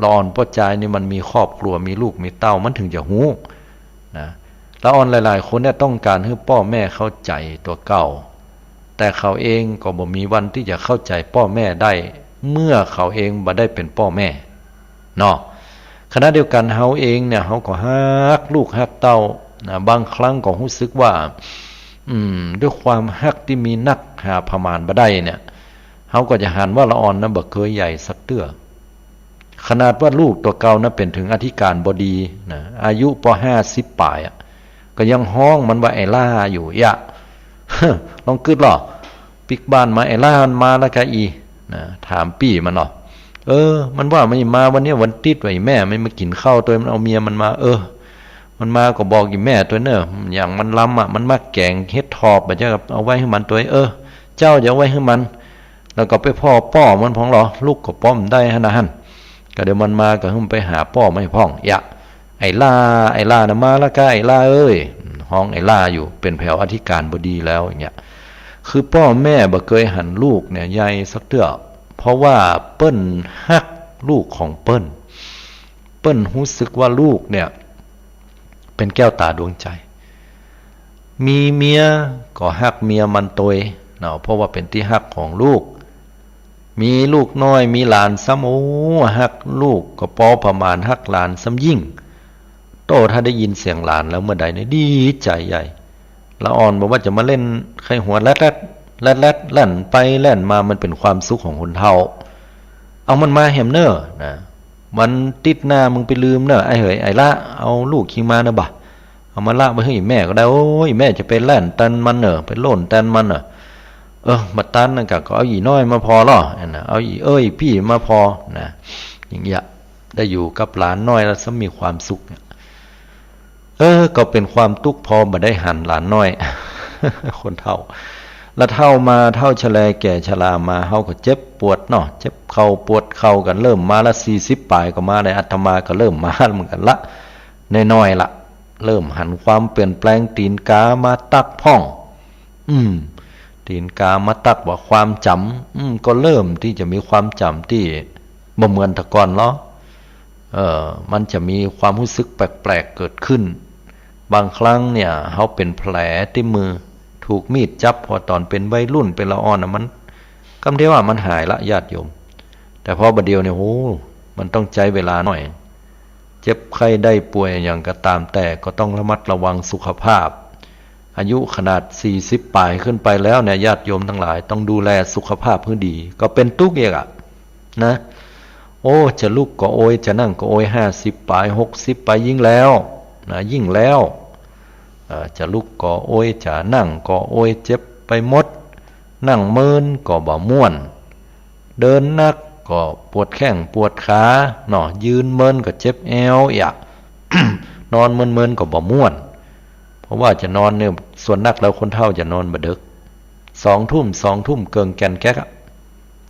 ละอ่อนป้อจายนี่มันมีครอบครัว มีลูกมีเต้า มันเถิงจะฮู้นะ ละอ่อนหลายๆ คนเนี่ยต้องก๋านหื้อป้อแม่เข้าใจ๋ตั๋วเก่า แต่เขาเองก็บ่มีวันตี้จะเข้าใจ๋ป้อแม่ได้ เมื่อเขาเองบ่ได้เป๋นป้อแม่ เนาะ ขณะเดียวกั๋นเฮาเองเนี่ย เฮาก็ฮักลูกฮักเต้านะ บางครั้งก็ฮู้สึกว่า อืม ด้วยความฮักตี้มีนักหาประมาณบ่ได้เนี่ย เฮาก็จะหันว่าละอ่อนนะบ่เกยใหญ่สักเตื้อ ขนาดว่าลูกตั๋วเก่านะเป๋นเถิงอธิการบดีนะ อายุปอห้าสิบป๋ายอะ ก็ยังฮ้องมันว่าไอ้หล้าอยู่เยียะ ลองกึ๊ดลอ ปิ๊กบ้านมา ไอ้หล้ามันมาละกาอี่นะ ถามปี้มันเนาะ เออ มันว่ามันจะมาวันเนี้ยวันติ๊ด ว่าอี่แม่มันมากิ๋นข้าวตวย มันเอาเมียมันมา เออ มันมาก็บอกอี่แม่ตวยเน่อ อย่างมันลำอะ มันมักแก๋งเห็ดถอบ บ่าจะเอาไว้หื้อมันตวย เออ เจ้าจะเอาไว้หื้อมัน แล้วก็ไปผ่อป้อมันพ่องลอ ลุกก็ป้อบ่ได้หั้นนะหั้น ก็เดี๋ยวมันมาก็หื้อมันไปหาป้อมันพ่อง เยียะ ไอ้หล้า ไอ้หล้านะมาละกา ไอ้หล้าเอ้ย ฮ้องไอ้หล้าอยู่ เป๋นแผวอธิการบดีแล้วอย่างเงี้ย คือป้อแม่บ่เกยหันลูกเนี่ยใหญ่สักเตื้อ เพราะว่าเปิ้นฮักลูกของเปิ้น เปิ้นฮู้สึกว่าลูกเนี่ยเป๋นแก้วต๋าดวงใจ๋ มีเมียก็ฮักเมียมันตวยเนาะ เพราะว่าเป๋นตี้ฮักของลูก มีลูกน้อย มีหลานซ้ำ โอ้ ฮักลูกก็ปอประมาณ ฮักหลานซ้ำยิ่ง โต้ ถ้าได้ยินเสียงหลานแล้วเมื่อใดเนี่ยดีใจ๋ใหญ่ ละอ่อนบ่ว่าจะมาเล่นไข่หัวแลดๆ แลดๆ แล่นไปแล่นมา มันเป๋นความสุขของคนเฒ่า เอามันมาแหมเน่อนะ วันติ๊ดหน้ามึงไปลืมเน่อ ไอ้เหย ไอ้หล้า เอาลูกคิงมาเน่อบ่ะ เอามาละไว้หื้ออี่แม่ก็ได้ โอ้ย แม่จะไปแล่นแตนมันเน่อ ไปโล่นแตนมันเน่อ เออ บ่ตันนั่นกะ ก็เอาอี่น้อยมาผ่อลอ อันน่ะ เอาอี่เอ้ยปี้มาผ่อนะ อย่างเงี้ย ได้อยู่กับหลานน้อยแล้วซ้ำมีความสุขเนี่ย เออ ก็เป๋นความตุ๊กข์ผ่อบ่ได้หันหลานน้อย คนเฒ่า ละเฒ่ามา เฒ่าชะแลแก่ชรามา เฮาก็เจ็บปวดเนาะ เจ็บเข่าปวดเข่ากั๋น เริ่มมาละ สี่สิบป๋ายก็มาได้ อาตมาก็เริ่มมาเหมือนกั๋นละ น้อยๆ ละ เริ่มหันความเปลี่ยนแปลง ตี๋นกามาตั๊กพ่อง อืม ตี๋นกามาตั๊กว่าความจ๋ำ อืม ก็เริ่มตี้จะมีความจ๋ำตี้บ่เหมือนแต่ก่อนลอ เอ่อ มันจะมีความฮู้สึกแปลกๆ เกิดขึ้น บางครั้งเนี่ย เฮาเป๋นแผลตี้มือ ถูกมีดจั๊บ ผ่อต๋อนเป๋นวัยรุ่น เป๋นละอ่อนน่ะ มัน กำเดียวอะ มันหายละ ญาติโยม แต่ผ่อบ่าเดี่ยวเนี่ย โห มันต้องใจ๊เวลาหน้อย เจ็บไข้ได้ป่วยอย่างก็ต๋ามแต่ ก็ต้องระมัดระวังสุขภาพ อายุขนาดสี่สิบป๋ายขึ้นไปแล้วเนี่ย ญาติโยมตังหลาย ต้องดูแลสุขภาพหื้อดี ก็เป๋นตุ๊กข์อีกอะนะ โอ้ จะลุกก็โอย จะนั่งก็โอย ห้าสิบป๋าย หกสิบป๋าย ยิ่งแล้วนะ ยิ่งแล้ว เอ่อ จะลุกก็โอย จะนั่งก็โอย เจ็บไปหมด นั่งเมินก็บ่ม่วน เดินนักก็ปวดแข้งปวดขาเนาะ ยืนเมินก็เจ็บแอวเยียะ นอนเมินๆ ก็บ่ม่วน เพราะว่าจะนอนเนี่ย ส่วนนักแล้วคนเฒ่าจะนอนบ่เดิ็ก สองทุ่ม สองทุ่มเกิ่งแก่นแก๊กอะ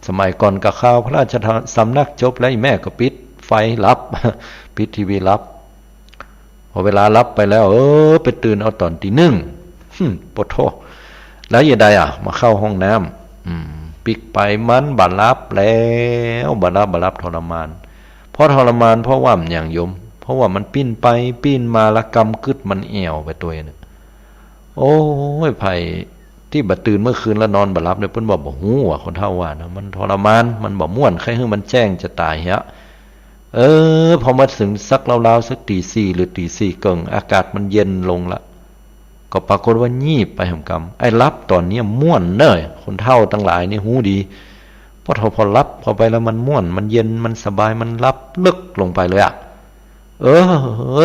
สมัยก่อนก็ข่าวพระราชสำนักจบแล้ว อี่แม่ก็ปิดไฟหลับ ปิดทีวีหลับ พอเวลาหลับไปแล้ว เออ ไปตื่นเอาต๋อนตีหนึ่ง หึ่ม ปะโธ่ แล้วจะใดอะ มาเข้าห้องน้ำ อืม ปิ๊กไปมันบ่หลับแล้ว บ่หลับ บ่หลับ ทรมาน เพราะทรมาน เพราะว่ามันหยังโยม เพราะว่ามันปิ้นไปปิ้นมา ละกำกึ๊ดมันแอ่วไปตวยเนี่ย โอ้ย ใผตี้บ่ตื่นเมื่อคืนแล้วนอนบ่หลับเนี่ย เปิ้นว่าบ่ฮู้อะ คนเฒ่าว่านะ มันทรมาน มันบ่ม่วน ใค่หื้อมันแจ้งจะต๋ายเหีย เออ พอมาเถิงสักราวๆ สักตี๋สี่หรือตี๋สี่เกิ่ง อากาศมันเย็นลงละ ก็ปรากฏว่ายีบไปแหมกำ ไอ้หลับต๋อนเนี้ยม่วนเน่อ คนเฒ่าตังหลายนี่ฮู้ดี เพราะถ้าพอหลับเข้าไปแล้วมันม่วน มันเย็น มันสบาย มันหลับลึกลงไปเลยอะ เอ เอ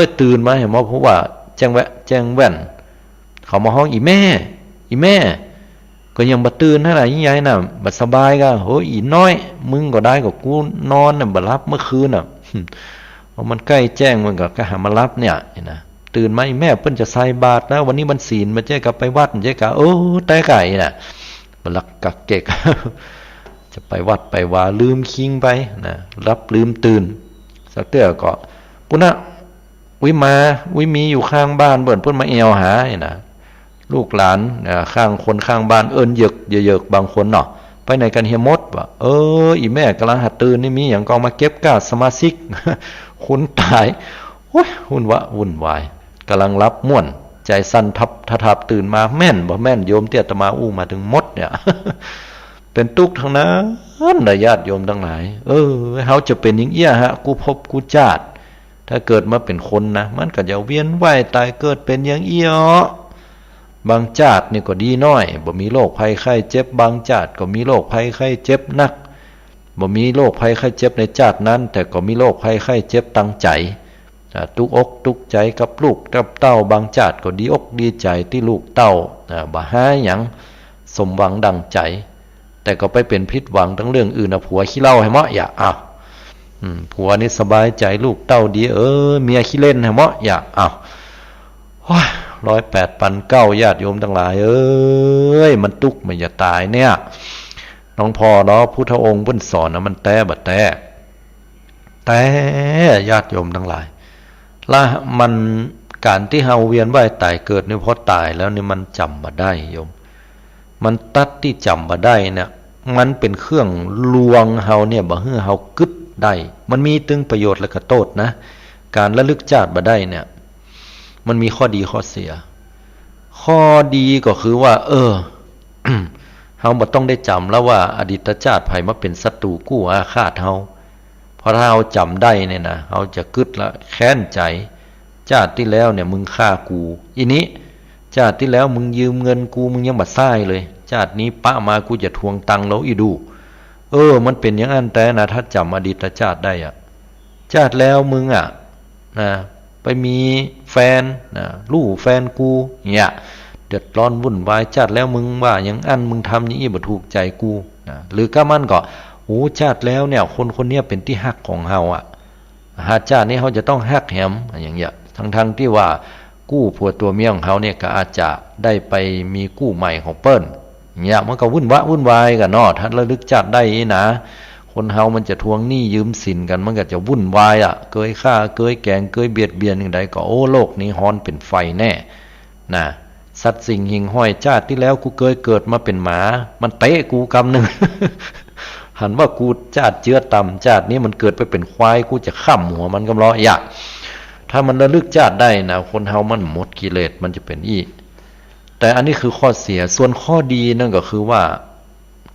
อ ตื่นมาเหียเมาะ เพราะว่าแจ้งแวะ แจ้งแว่น เขามาฮ้อง อี่แม่ อี่แม่ ก็ยังบ่ตื่นหั้นน่ะ อี่ยายน่ะ บ่สบายก่ะ โห อี่น้อย มึงก็ได้ ก็กูนอนน่ะ บ่หลับเมื่อคืนน่ะ เพราะมันใก้แจ้ง มันก็ ก็หามาหลับเนี่ย นี่นะ ตื่นมา อี่แม่ เปิ้นจะใส่บาตรแล้ว วันนี้วันศีล บ่ใจ้กาไปวัด บ่ใจ้กา โอ้ ต๋ายก่ะ นี่นะ บ่หลับกักเก็ก จะไปวัดไปวา ลืมคิงไปนะ หลับลืมตื่น สักเตื้อก็ ปุ้นน่ะ อุ๊ย หมา อุ๊ย มีอยู่ข้างบ้านเปิ้น เปิ้นมาแอ่วหา นี่นะ ลูกหลาน อ่า ข้างคนข้างบ้าน เอิ้นเหยิก เหยิก บางคนเนาะ ไปไหนกันเหียหมดวะ เออ อี่แม่ก่ำลังหาตื่นนี่ มีหยังก็เอามาเก็บก้าสมาชิก คนต๋าย โอ๊ย วุ่นวะ วุ่นวาย ก่ำลังหลับม่วน ใจ๋สั่นทับทะทับ ตื่นมา แม่นบ่แม่น โยมตี้อาตมาอู้มาตึงหมดเนี่ย เป๋นตุ๊กข์ตังนั้นนะ ญาติโยมตังหลาย เออ เฮาจะเป๋นอย่างเอี้ยฮะ กู้ภพกู้จาติ ถ้าเกิดมาเป๋นคนนะ มันก็จะเวียนว่ายต๋ายเกิดเป๋นอย่างเอี้ย บางจาตินี่ก็ดีน้อย บ่มีโรคภัยไข้เจ็บ บางจาติก็มีโรคภัยไข้เจ็บหนัก บ่มีโรคภัยไข้เจ็บในจาตินั้น แต่ก็มีโรคภัยไข้เจ็บตังใจ๋ อ่า ตุ๊กอกตุ๊กใจ๋กับลูกกับเต้า บางจาติก็ดีอกดีใจ๋ตี้ลูกเต้า อ่า บ่หาหยังสมหวังดั่งใจ๋ แต่ก็ไปเป๋นผิดหวังตังเรื่องอื่นน่ะ ผัวขี้เหล้าแหมะ อย่า อ้าว อืม ผัวนี่สบายใจ๋ ลูกเต้าดี เออ เมียขี้เล่นแหมะ อย่า อ้าว โอ๊ย ร้อยแปดปันเก้า ญาติโยมตังหลายเอ้ย มันตุ๊กข์ มันจะต๋ายเนี่ย หลวงพ่อเนาะ พุทธองค์เปิ้นสอนนะ มันแต๊บ่แต๊ แต๊ ญาติโยมตังหลาย ละมัน ก๋านตี้เฮาเวียนว่ายต๋ายเกิดนี่ พอต๋ายแล้วนี่มันจ๋ำบ่ได้โยม มันตั๊ดตี้จ๋ำบ่ได้เนี่ย มันเป๋นเครื่องลวงเฮาเนี่ย บ่หื้อเฮากึ๊ดได้ มันมีตึงประโยชน์และก็โต้ษนะ ก๋านระลึกจาติบ่ได้เนี่ย มันมีข้อดีข้อเสีย ข้อดีก็คือว่า เออ เฮาบ่ต้องได้จ๋ำแล้วว่าอดีตจาติใผมาเป๋นศัตรู๋กู้อาฆาตเฮา เพราะถ้าเฮาจ๋ำได้เนี่ยนะ เฮาจะกึ๊ดละแค้นใจ๋ จาติตี้แล้วเนี่ยมึงฆ่ากู อี่นี้ จาติตี้แล้วมึงยืมเงินกู มึงยังบ่ใซ้เลย จาตินี้ปะมากูจะทวงตังค์ลาวอี้ดู เออ มันเป๋นอย่างอั้นแต๊นะ ถ้าจ๋ำอดีตจาติได้อะ จาติแล้วมึงอะ นะ ไปมีแฟนนะ ลู่แฟนกู เนี่ย เดือดร้อนวุ่นวาย จาติแล้วมึงว่าอย่างอั้น มึงทำอย่างอี้บ่ถูกใจ๋กู นะ หรือก้ามันก็ โอ้ จาติแล้วเนี่ย คนคนเนี้ยเป๋นตี้ฮักของเฮาอะ หาจาตินี้เฮาจะต้องฮักแหม อย่างเงี้ย ทั้งๆ ตี้ว่ากู้ผัวตั๋วเมียของเฮาเนี่ย ก็อาจจะได้ไปมีกู้ใหม่ของเปิ้น เนี่ย มันก็วุ่นวะวุ่นวายกั๋นเนาะ ถ้าระลึกจาติได้อี้นะ คนเฮามันจะทวงหนี้ยืมสินกั๋น มันก็จะวุ่นวายอะ เกยฆ่า เกยแก๋ง เกยเบียดเบียนอย่างใดก็ โอ้ โลกนี้ฮ้อนเป๋นไฟแน่ นะ สัตว์สิ่งหิ่งห้อย จาติตี้แล้วกูเกยเกิดมาเป๋นหมา มันเตะกูกำนึ่ง หันว่ากูจาติเจื๊อต่ำ จาตินี้มันเกิดไปเป๋นควาย กูจะค่ำหัวมันกำลอ อย่า ถ้ามันระลึกจาติได้นะ คนเฮามันหมดกิเลส มันจะเป๋นอี้ แต่อันนี้คือข้อเสีย ส่วนข้อดีนั่นก็คือว่า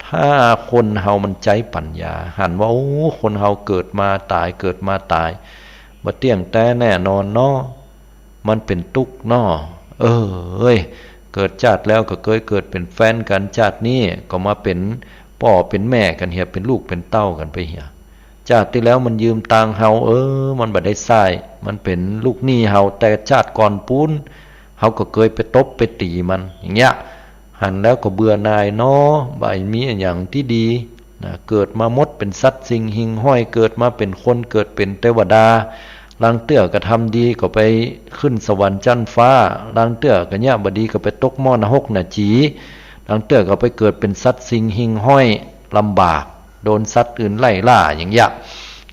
ถ้าคนเฮามันใจ๊ปัญญา หันว่า โอ้ คนเฮาเกิดมาต๋าย เกิดมาต๋าย บ่เตี้ยงแต๊แน่นอนเนาะ มันเป๋นตุ๊กข์เนาะ เออ เอ้ย เกิดจาติแล้วก็เกยเกิดเป๋นแฟนกั๋น จาตินี้ก็มาเป๋นป้อเป๋นแม่กั๋นเหีย เป๋นลูกเป๋นเต้ากั๋นไปเหีย จาติตี้แล้วมันยืมตังค์เฮา เออ มันบ่ได้ใซ้ มันเป๋นลูกหนี้เฮา แต่จาติก่อนปู๊น เฮาก็เกยไปตบไปตี๋มัน อย่างเงี้ย หันแล้วก็เบื่อหน่ายเนาะ บ่มีอะหยังตี้ดี นะ เกิดมาหมดเป๋นสัตว์สิ่งหิ่งห้อย เกิดมาเป๋นคน เกิดเป๋นเตวดา ลางเตื้อก็ทำดีก็ไปขึ้นสวรรค์จั๊นฟ้า ลางเตื้อก็เยียะบ่ดีก็ไปตกหม้อนรกน่ะจี๋ ลางเตื้อก็ไปเกิดเป๋นสัตว์สิ่งหิ่งห้อย ลำบาก โดนสัตว์อื่นไล่ล่า อย่างเงี้ย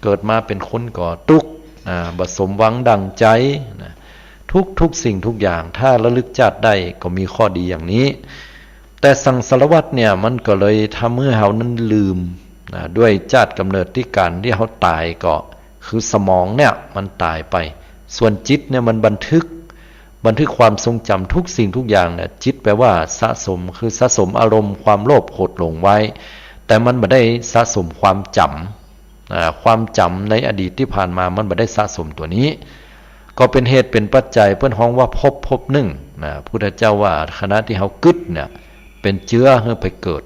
เกิดมาเป๋นคนก็ตุ๊กข์ อ่า บ่สมหวังดั่งใจ๋ นะ ทุกๆ สิ่งทุกอย่าง ถ้าระลึกจาติได้ก็มีข้อดีอย่างนี้ แต่สังสารวัฏเนี่ย มันก็เลยทำหื้อเฮานั้นลืม นะ ด้วยจาติก๋ำเนิดตี้ก๋านตี้เฮาต๋ายก็คือสมองเนี่ยมันต๋ายไป ส่วนจิตเนี่ยมันบันทึก บันทึกความทรงจ๋ำทุกสิ่งทุกอย่างเนี่ย จิตแปลว่าสะสม คือสะสมอารมณ์ความโลภโกรธหลงไว้ แต่มันบ่ได้สะสมความจ๋ำ อ่า ความจ๋ำในอดีตตี้ผ่านมามันบ่ได้สะสมตั๋วนี้ ก็เป๋นเหตุเป๋นปัจจัยเปิ้นฮ้องว่าภพภพนึ่ง นะ พุทธเจ้าว่าขณะตี้เฮากึ๊ดเนี่ย เป๋นเจื๊อหื้อไปเกิด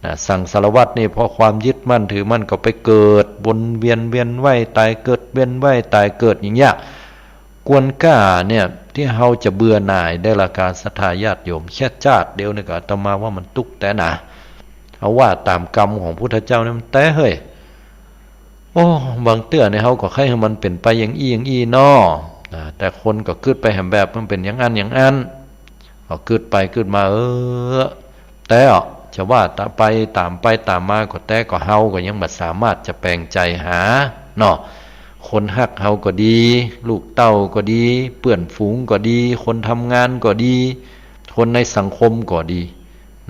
นะ สังสารวัฏนี่เพราะความยึดมั่นถือมั่นก็ไปเกิดวนเวียน เวียนว่ายตายเกิด เวียนว่ายตายเกิดอย่างเงี้ย กวนก้าเนี่ยตี้เฮาจะเบื่อหน่ายได้ละกา ศรัทธาญาติโยม แค่จาติเดียวนี่ก็อาตมาว่ามันตุ๊กแต๊นา เอาว่าต๋ามกรรมของพุทธเจ้านี่มันแต๊เฮ้ย โอ้ บางเตื้อนี่เฮาก็ใค่หื้อมันเป๋นไปอย่างอี้อย่างอี้น้อ นะ แต่คนก็กึ๊ดไปแหมแบบมันเป๋นอย่างอั้นอย่างอั้น ก็กึ๊ดไปกึ๊ดมา เออ แต๊อะ จะว่าต๋ามไปต๋ามไปต๋ามมาก็แต๊ ก็เฮาก็ยังบ่สามารถจะแปลงใจ๋หาเนาะ คนฮักเฮาก็ดี ลูกเต้าก็ดี เปื้อนฝูงก็ดี คนทำงานก็ดี คนในสังคมก็ดี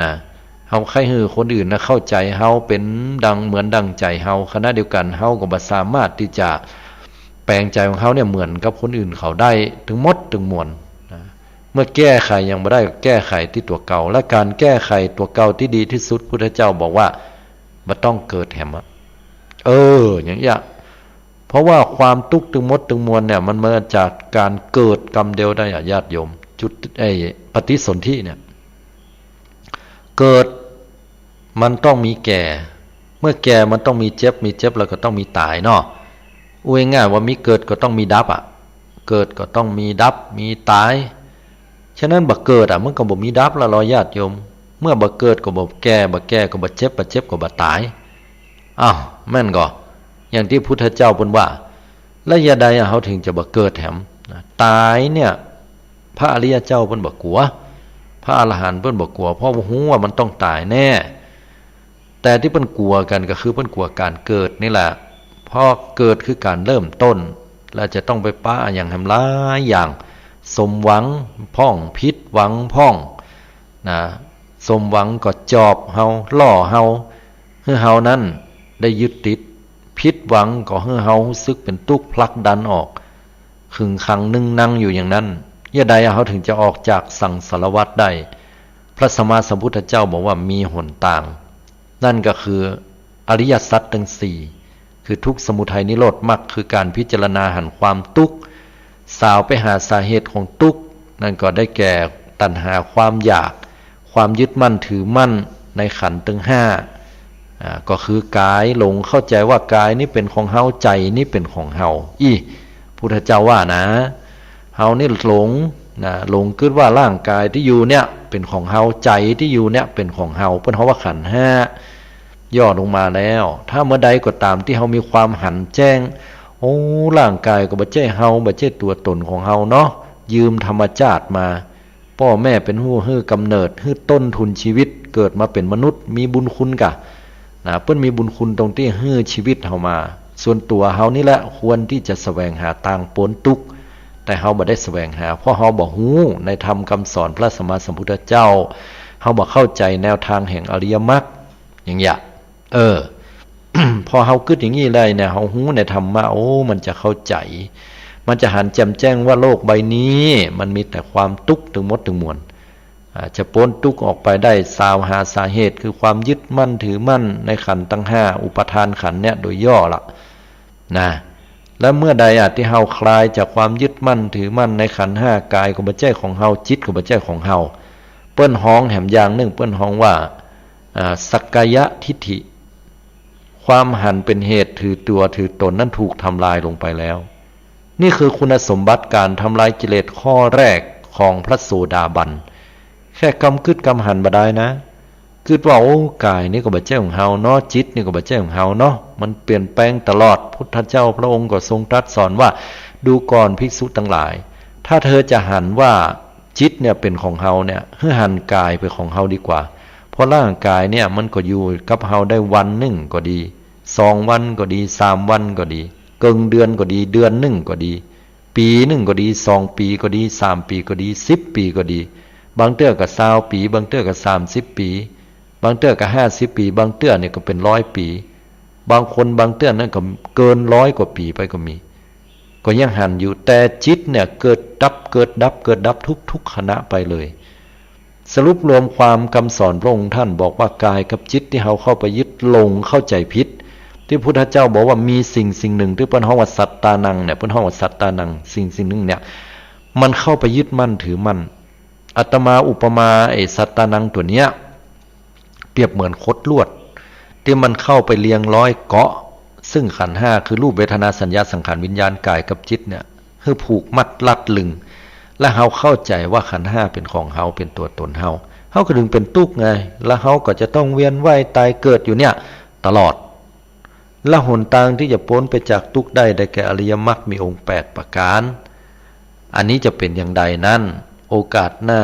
นะ เฮาใค่หื้อคนอื่นนะเข้าใจ๋เฮาเป๋นดังเหมือนดั่งใจ๋เฮา ขณะเดียวกั๋นเฮาก็บ่สามารถตี้จะแปลงใจ๋ของเฮาเนี่ยเหมือนกับคนอื่นเขาได้ตึงหมดตึงมวลนะ เมื่อแก้ไขยังบ่ได้ก็แก้ไขตี้ตั๋วเก่า และก๋านแก้ไขตั๋วเก่าตี้ดีตี้สุดพุทธเจ้าบอกว่าบ่ต้องเกิดแหมอะ เออ อย่างเงี้ย เพราะว่าความตุ๊กตึงหมดตึงมวลเนี่ยมันมาจากก๋านเกิดกำเดียวได้อะญาติโยม จุติ ไอ้ปฏิสนธิเนี่ย เกิดมันต้องมีแก่ เมื่อแก่มันต้องมีเจ็บ มีเจ็บแล้วก็ต้องมีต๋ายเนาะ อู้ง่ายๆว่ามีเกิดก็ต้องมีดับอะ เกิดก็ต้องมีดับ มีต๋าย ฉะนั้นบ่เกิดอะมันก็บ่มีดับละลอญาติโยม เมื่อบ่เกิดก็บ่แก่ บ่แก่ก็บ่เจ็บ บ่เจ็บก็บ่ต๋าย อ้าว แม่นก่อ อย่างตี้พุทธเจ้าเปิ้นว่า แล้วยะใดอะเฮาเถิงจะบ่เกิดแหมนะ ต๋ายเนี่ย พระอริยเจ้าเปิ้นบ่กั๋ว พระอรหันต์เปิ้นบ่กั๋ว เพราะฮู้ว่ามันต้องต๋ายแน่ แต่ตี้เปิ้นกั๋วกั๋นก็คือเปิ้นกั๋วก๋านเกิดนี่แหละ เพราะเกิดคือก๋านเริ่มต้น แล้วจะต้องไปปะอะหยังแหมหลายอย่าง สมหวังพ่อง ผิดหวังพ่อง นะ สมหวังก็จอบเฮา ล่อเฮา หื้อเฮานั้นได้ยึดติด ผิดหวังก็หื้อเฮาฮู้สึกเป๋นตุ๊ก ผลักดันออก ขึงขังนึ่งนังอยู่อย่างนั้น ยะใดเฮาเถิงจะออกจากสังสารวัฏได้ พระสัมมาสัมพุทธเจ้าบอกว่ามีหนตาง นั่นก็คืออริยสัจตังสี่ คือทุกข์ สมุทัย นิโรธ มรรค คือก๋านพิจารณาหันความตุ๊กข์ สาวไปหาสาเหตุของตุ๊กข์ นั่นก็ได้แก่ตัณหา ความอยาก ความยึดมั่นถือมั่นในขันธ์ตึงห้า อ่า ก็คือกาย หลงเข้าใจ๋ว่ากายนี้เป๋นของเฮา ใจ๋นี้เป๋นของเฮา อี้ พุทธเจ้าว่านะ เฮานี่หลงนะ หลงกึ๊ดว่าร่างกายตี้อยู่เนี่ยเป๋นของเฮา ใจ๋ตี้อยู่เนี่ยเป๋นของเฮา เปิ้นฮ้องว่าขันธ์ห้า ย่อลงมาแล้ว ถ้าเมื่อใดก็ต๋ามตี้เฮามีความหันแจ้ง โอ้ ร่างกายก็บ่ใจ้เฮา บ่ใจ้ตั๋วต๋นของเฮาเนาะ ยืมธรรมจาติมา ป้อแม่เป๋นผู้หื้อกำเนิด หื้อต้นทุนชีวิต เกิดมาเป๋นมนุษย์ มีบุญคุณก่า นะ เปิ้นมีบุญคุณตรงตี้หื้อชีวิตเฮามา ส่วนตั๋วเฮานี่แหละควรตี้จะแสวงหาตางป๊นตุ๊กข์ แต่เฮาบ่ได้แสวงหา เพราะเฮาบ่ฮู้ในธรรมกำสอนพระสัมมาสัมพุทธเจ้า เฮาบ่เข้าใจ๋แนวตางแห่งอริยมรรค อย่างเงี้ย เออ พอเฮากึ๊ดอย่างงี้ได้เนี่ย เฮาฮู้ในธรรมะ โอ้ มันจะเข้าใจ๋ มันจะหันแจ่มแจ้งว่าโลกใบนี้มันมีแต่ความตุ๊กข์ตึงหมดตึงมวล อ่า จะป๊นตุ๊กข์ออกไปได้ สาวหาสาเหตุคือความยึดมั่นถือมั่นในขันธ์ตังห้า อุปาทานขันธ์เนี่ยโดยย่อละ นะ และเมื่อใดอะตี้เฮาคลายจากความยึดมั่นถือมั่นในขันธ์ห้า กายก็บ่ใจ้ของเฮา จิตก็บ่ใจ้ของเฮา เปิ้นฮ้องแหมอย่างนึ่ง เปิ้นฮ้องว่า อ่า สักกายทิฏฐิ ความหันเป๋นเหตุถือตั๋วถือต๋นนั้นถูกทำลายลงไปแล้ว นี่คือคุณสมบัติก๋านทำลายกิเลสข้อแรกของพระโสดาบัน แค่กำกึ๊ดกำหันบ่ได้นะ กึ๊ดว่า โอ้ กายนี่ก็บ่ใจ้ของเฮาเนาะ จิตนี่ก็บ่ใจ้ของเฮาเนาะ มันเปลี่ยนแปลงตลอด พุทธเจ้าพระองค์ก็ทรงตรัสสอนว่า ดูก่อนภิกษุตังหลาย ถ้าเธอจะหันว่าจิตเนี่ยเป๋นของเฮาเนี่ย หื้อหันกายเป๋นของเฮาดีกว่า เพราะร่างกายเนี่ยมันก็อยู่กับเฮาได้วันนึ่งก็ดี สองวันก็ดี สามวันก็ดี เกิ่งเดือนก็ดี เดือนนึ่งก็ดี ปี๋นึ่งก็ดี สองปี๋ก็ดี สามปี๋ก็ดี สิบปี๋ก็ดี บางเตื้อก็ซาวปี๋ บางเตื้อก็สามสิบปี๋ บางเตื้อก็ห้าสิบปี๋ บางเตื้อเนี่ยก็เป๋นร้อยปี๋ บางคนบางเตื้อนั้นก็เกินร้อยกว่าปี๋ไปก็มี ก็ยังหันอยู่ แต่จิตเนี่ยเกิดดับ เกิดดับ เกิดดับทุกๆขณะไปเลย สรุปรวมความกำสอนพระองค์ท่านบอกว่ากายกับจิตตี้เฮาเข้าไปยึดหลงเข้าใจ๋ผิด ตี้พุทธเจ้าบอกว่ามีสิ่งสิ่งนึ่งตี้เปิ้นฮ้องว่าสัตตานังเนี่ย เปิ้นฮ้องว่าสัตตานัง สิ่งสิ่งนึ่งเนี่ย มันเข้าไปยึดมั่นถือมั่น อาตมาอุปมาไอ้สัตตานังตั๋วเนี้ย เปรียบเหมือนขดลวด ตี้มันเข้าไปเรียงร้อยเกาะ ซึ่งขันธ์ห้าคือรูป เวทนา สัญญา สังขาร วิญญาณ ก๋ายกับจิตเนี่ย หื้อผูกมัดรัดรึง และเฮาเข้าใจ๋ว่าขันธ์ห้าเป๋นของเฮา เป๋นตั๋วต๋นเฮา เฮาก็จึงเป๋นตุ๊กข์ไง และเฮาก็จะต้องเวียนว่ายต๋ายเกิดอยู่เนี่ยตลอด และหนตางตี้จะป๊นไปจากตุ๊กข์ได้ ได้แก่อริยมรรคมีองค์แปดประก๋าน อันนี้จะเป๋นอย่างใดนั้น โอกาสหน้า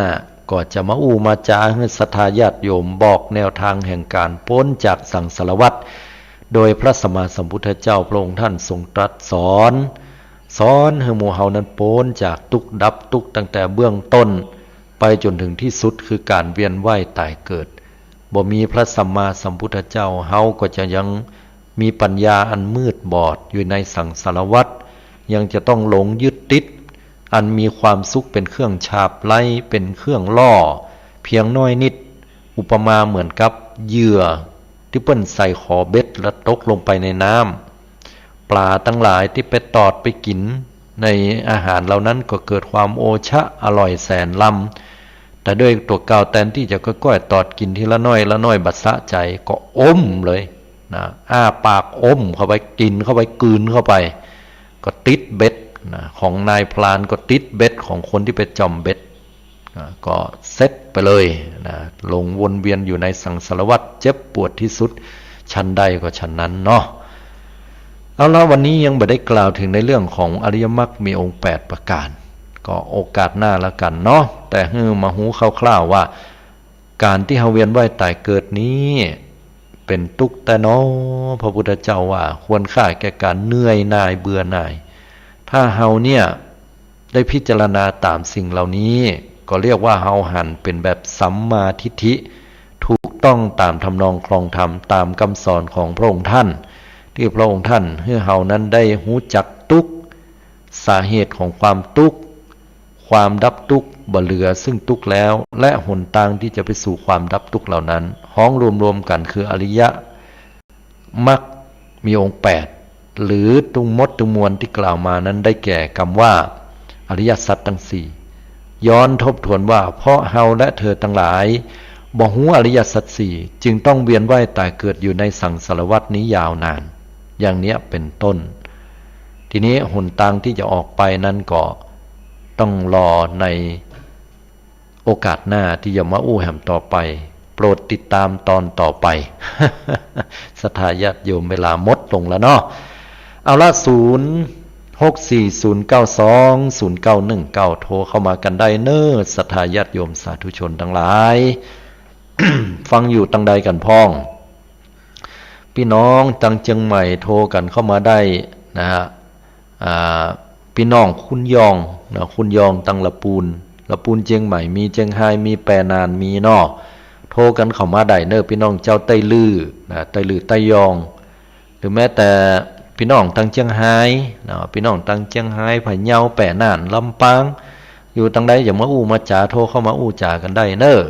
ก็จะมาอู้มาจ๋าหื้อศรัทธาญาติโยม บอกแนวตางแห่งก๋านป๊นจากสังสารวัฏ โดยพระสัมมาสัมพุทธเจ้าพระองค์ท่านทรงตรัสสอน สอนหื้อหมู่เฮานั้นป๊นจากตุ๊กข์ดับตุ๊กข์ตั้งแต่เบื้องต้น ไปจ๋นถึงตี้สุดคือก๋านเวียนว่ายต๋ายเกิด บ่มีพระสัมมาสัมพุทธเจ้า เฮาก็จะยังมีปัญญาอันมืดบอดอยู่ในสังสารวัฏ ยังจะต้องหลงยึดติด อันมีความสุขเป๋นเครื่องฉาบไล้ เป๋นเครื่องล่อ เพียงน้อยนิด อุปมาเหมือนกับเหยื่อตี้เปิ้นใส่ขอเบ็ดแล้วตกลงไปในน้ำ ปลาตังหลายตี้ไปตอดไปกิ๋นในอาหารเหล่านั้นก็เกิดความโอชะอร่อยแสนล้ำ แต่โดยตั๋วเก่าแตนตี้จะก้อยๆ ตอดกิ๋นทีละน้อยละน้อยบ่สะใจ๋ ก็อ้มเลยนะ อ้าปากอ้มเข้าไป กิ๋นเข้าไป กลืนเข้าไป ก็ติดเบ็ดนะ ของนายพรานก็ติดเบ็ดของคนตี้ไปจ่อมเบ็ด อ่า ก็เสร็จไปเลยนะ หลงวนเวียนอยู่ในสังสารวัฏเจ็บปวดตี้สุด ฉันใดก็ฉันนั้นเนาะ เอาละ วันนี้ยังบ่ได้กล่าวถึงในเรื่องของอริยมรรคมีองค์แปดประก๋าน ก็โอกาสหน้าละกั๋นเนาะ แต่หื้อมาฮู้คร่าวๆ ว่า ก๋านตี้เฮาเวียนว่ายต๋ายเกิดนี้ เป๋นตุ๊กข์แต๊น้อ พระพุทธเจ้าว่า ควรค่าแก่ก๋านเหนื่อยหน่ายเบื่อหน่าย ถ้าเฮาเนี่ย ได้พิจารณาต๋ามสิ่งเหล่านี้ ก็เรียกว่าเฮาหันเป๋นแบบสัมมาทิฏฐิ ถูกต้องต๋ามทำนองครองธรรม ต๋ามกำสอนของพระองค์ท่าน ตี้พระองค์ท่านหื้อเฮานั้นได้ฮู้จักตุ๊กข์ สาเหตุของความตุ๊กข์ ความดับตุ๊กข์ บ่เหลือซึ่งตุ๊กข์แล้ว และหนตางตี้จะไปสู่ความดับตุ๊กข์เหล่านั้น ฮ้องรวมๆ กั๋นคืออริย มรรคมีองค์แปด หรือตึงหมดตึงมวลตี้กล่าวมานั้นได้แก่กำว่า อริยสัจตังสี่ ย้อนทบทวนว่า เพราะเฮาและเธอตังหลาย บ่ฮู้อริยสัจสี่ จึงต้องเวียนว่ายต๋ายเกิดอยู่ในสังสารวัฏนี้ยาวนาน อย่างเนี้ยเป๋นต้น ทีนี้หนตางตี้จะออกไปนั้นก็ต้องรอใน โอกาสหน้าตี้จะมาอู้แหมต่อไป โปรดติดต๋ามตอนต่อไป ศรัทธาญาติโยม เวลาหมดลงแล้วเนาะ เอาละ ศูนย์ หก สี่ ศูนย์ เก้า สอง ศูนย์ เก้า หนึ่ง เก้า โทรเข้ามากั๋นได้เน่อ ศรัทธาญาติโยมสาธุชนตังหลาย ฟังอยู่ตังใดกั๋นพ่อง ปี้น้องตังเจียงใหม่โทรกั๋นเข้ามาได้นะฮะ อ่า ปี้น้องคุนยองนะ คุนยองตังละปูน ละปูนเจียงใหม่มี เจียงฮายมี แปหน่านมีเนาะ โทรกั๋นเข้ามาได้เน่อ ปี้น้องเจ้าใต้ลื้อนะ ใต้ลื้อใต้ยอง หรือแม้แต่ปี้น้องตังเจียงฮายนะ ปี้น้องตังเจียงฮาย พะเยา แปหน่าน ลำปาง อยู่ตังใดจะมาอู้มาจ๋า โทรเข้ามาอู้จ๋ากั๋นได้เน่อ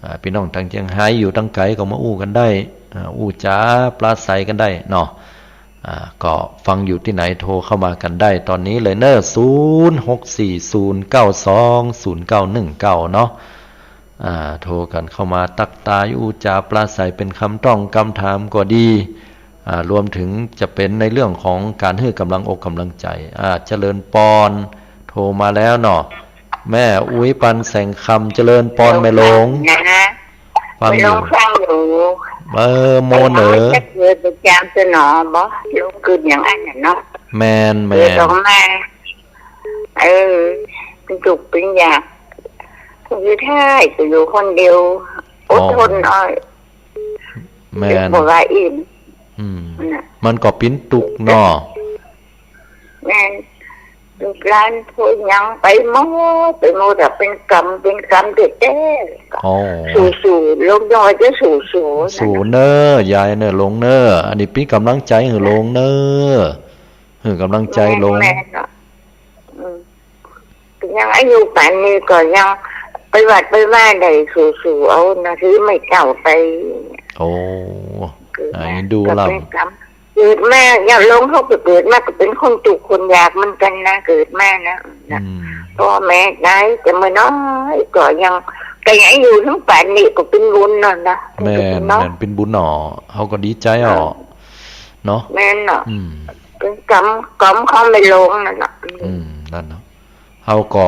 อ่า ปี้น้องตังเจียงฮายอยู่ตังไก๋ก็มาอู้กั๋นได้ อ่า อู้จ๋าปราศรัยกั๋นได้เนาะ อ่า ก็ฟังอยู่ตี้ไหนโทรเข้ามากั๋นได้ต๋อนนี้เลยเน่อ ศูนย์ หก สี่ ศูนย์ เก้า สอง ศูนย์ เก้า หนึ่ง เก้า เนาะ อ่า โทรกั๋นเข้ามาตักทายอู้จ๋าปราศรัยเป๋นกำต้งกำถามก็ดี อ่า รวมเถิงจะเป๋นในเรื่องของก๋านหื้อก๋ำลังอกก๋ำลังใจ๋ อ่า เจริญปอน โทรมาแล้วเนาะ แม่อุ๊ย ปันแสงคำ เจริญปอนแม่หลวง นะ ฟังอยู่ แม่หลวงฟังอยู่ เออ โมเหนอ จะเกิดประจ๋ำสนอบ่ ลงเกิดอย่างอั้นน่ะเนาะ แม่น เกิด แม่น ออกมา เออ เป๋นตุ๊กข์เป๋นยาก อยู่ได้ก็อยู่คนเดียว อดทนเอา แม่น บ่ว่าอิ่ม อืม น่ะ มันก็เป๋นตุ๊กข์เนาะ แม่น ลูกหลานผู้หยังไปหมด ไปหมดอะ เป๋นกรรม เป๋นกรรมแต๊ๆ อ๋อ สู้ๆ ลงจังหวัดจะสู้ๆ สู้เน่อ ยายเน่อ หลวงเน่อ อันนี้เป๋นก๋ำลังใจ๋หื้อหลวงเน่อ หื้อก๋ำลังใจ๋หลวง แม่นๆ เนาะ อืม ยังอายุป่านนี้ก็ยังไปวัดไปวาได้สู้ๆ เอาหนังสือไม้เต้าไป โอ้ เกิดมา อ่า ดู ก็ ลำ เป๋นกรรม เกิดมา อย่างหลวงเขาก็เกิดมาก็เป๋นคนตุ๊กข์คนยากเหมือนกั๋นนะ เกิดมานะ นะ อืม พ่อแม่ต๋ายแต่เมื่อน้อยก็ยัง ก็ยังอยู่เถิงป่านนี้ก็เป๋นบุญเนาะ เนาะ แม่น เนาะ แม่น เป๋นบุญเนาะ เฮาก็ดีใจ๋อ้อ เออ เนาะ แม่นเนาะ อืม เป๋นก๋รรม ก๋รรมของแม่หลวงนั่นเนาะ อืม นั่นเนาะ เฮาก็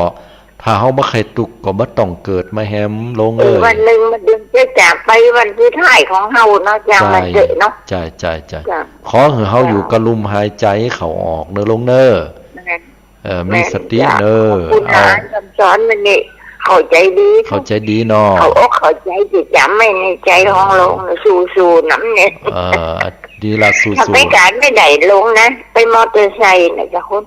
ถ้าเฮาบ่ใค่ตุ๊กข์ก็บ่ต้องเกิดมาแหมหลวงเอ้ย เออ วันนึ่งมันเดินจะจากไปวันสุดท้ายของเฮาเนาะ อย่างมันเถอะเนาะ ใจ๋ ใจ๋ ใจ๋ ใจ๋ ขอหื้อเฮาอยู่กับลมหายใจ๋เข้าออกเน่อหลวงเน่อ แม่น เออ มีสติเน่อ แม่นเจ้า ขอบคุณนะ เอา กำสอนมื้อนี้ เข้าใจ๋ดี เข้าใจ๋ดีเนาะ เข้าอกเข้าใจ๋ จะจ๋ำไว้ในใจ๋ของหลวง สู้ๆ นำเนี่ย เออ ดีละ สู้ๆ ถ้าไปก๋านบ่ได้หลวงนะ ไปมอเตอร์ไซค์นะเจ้าคุณ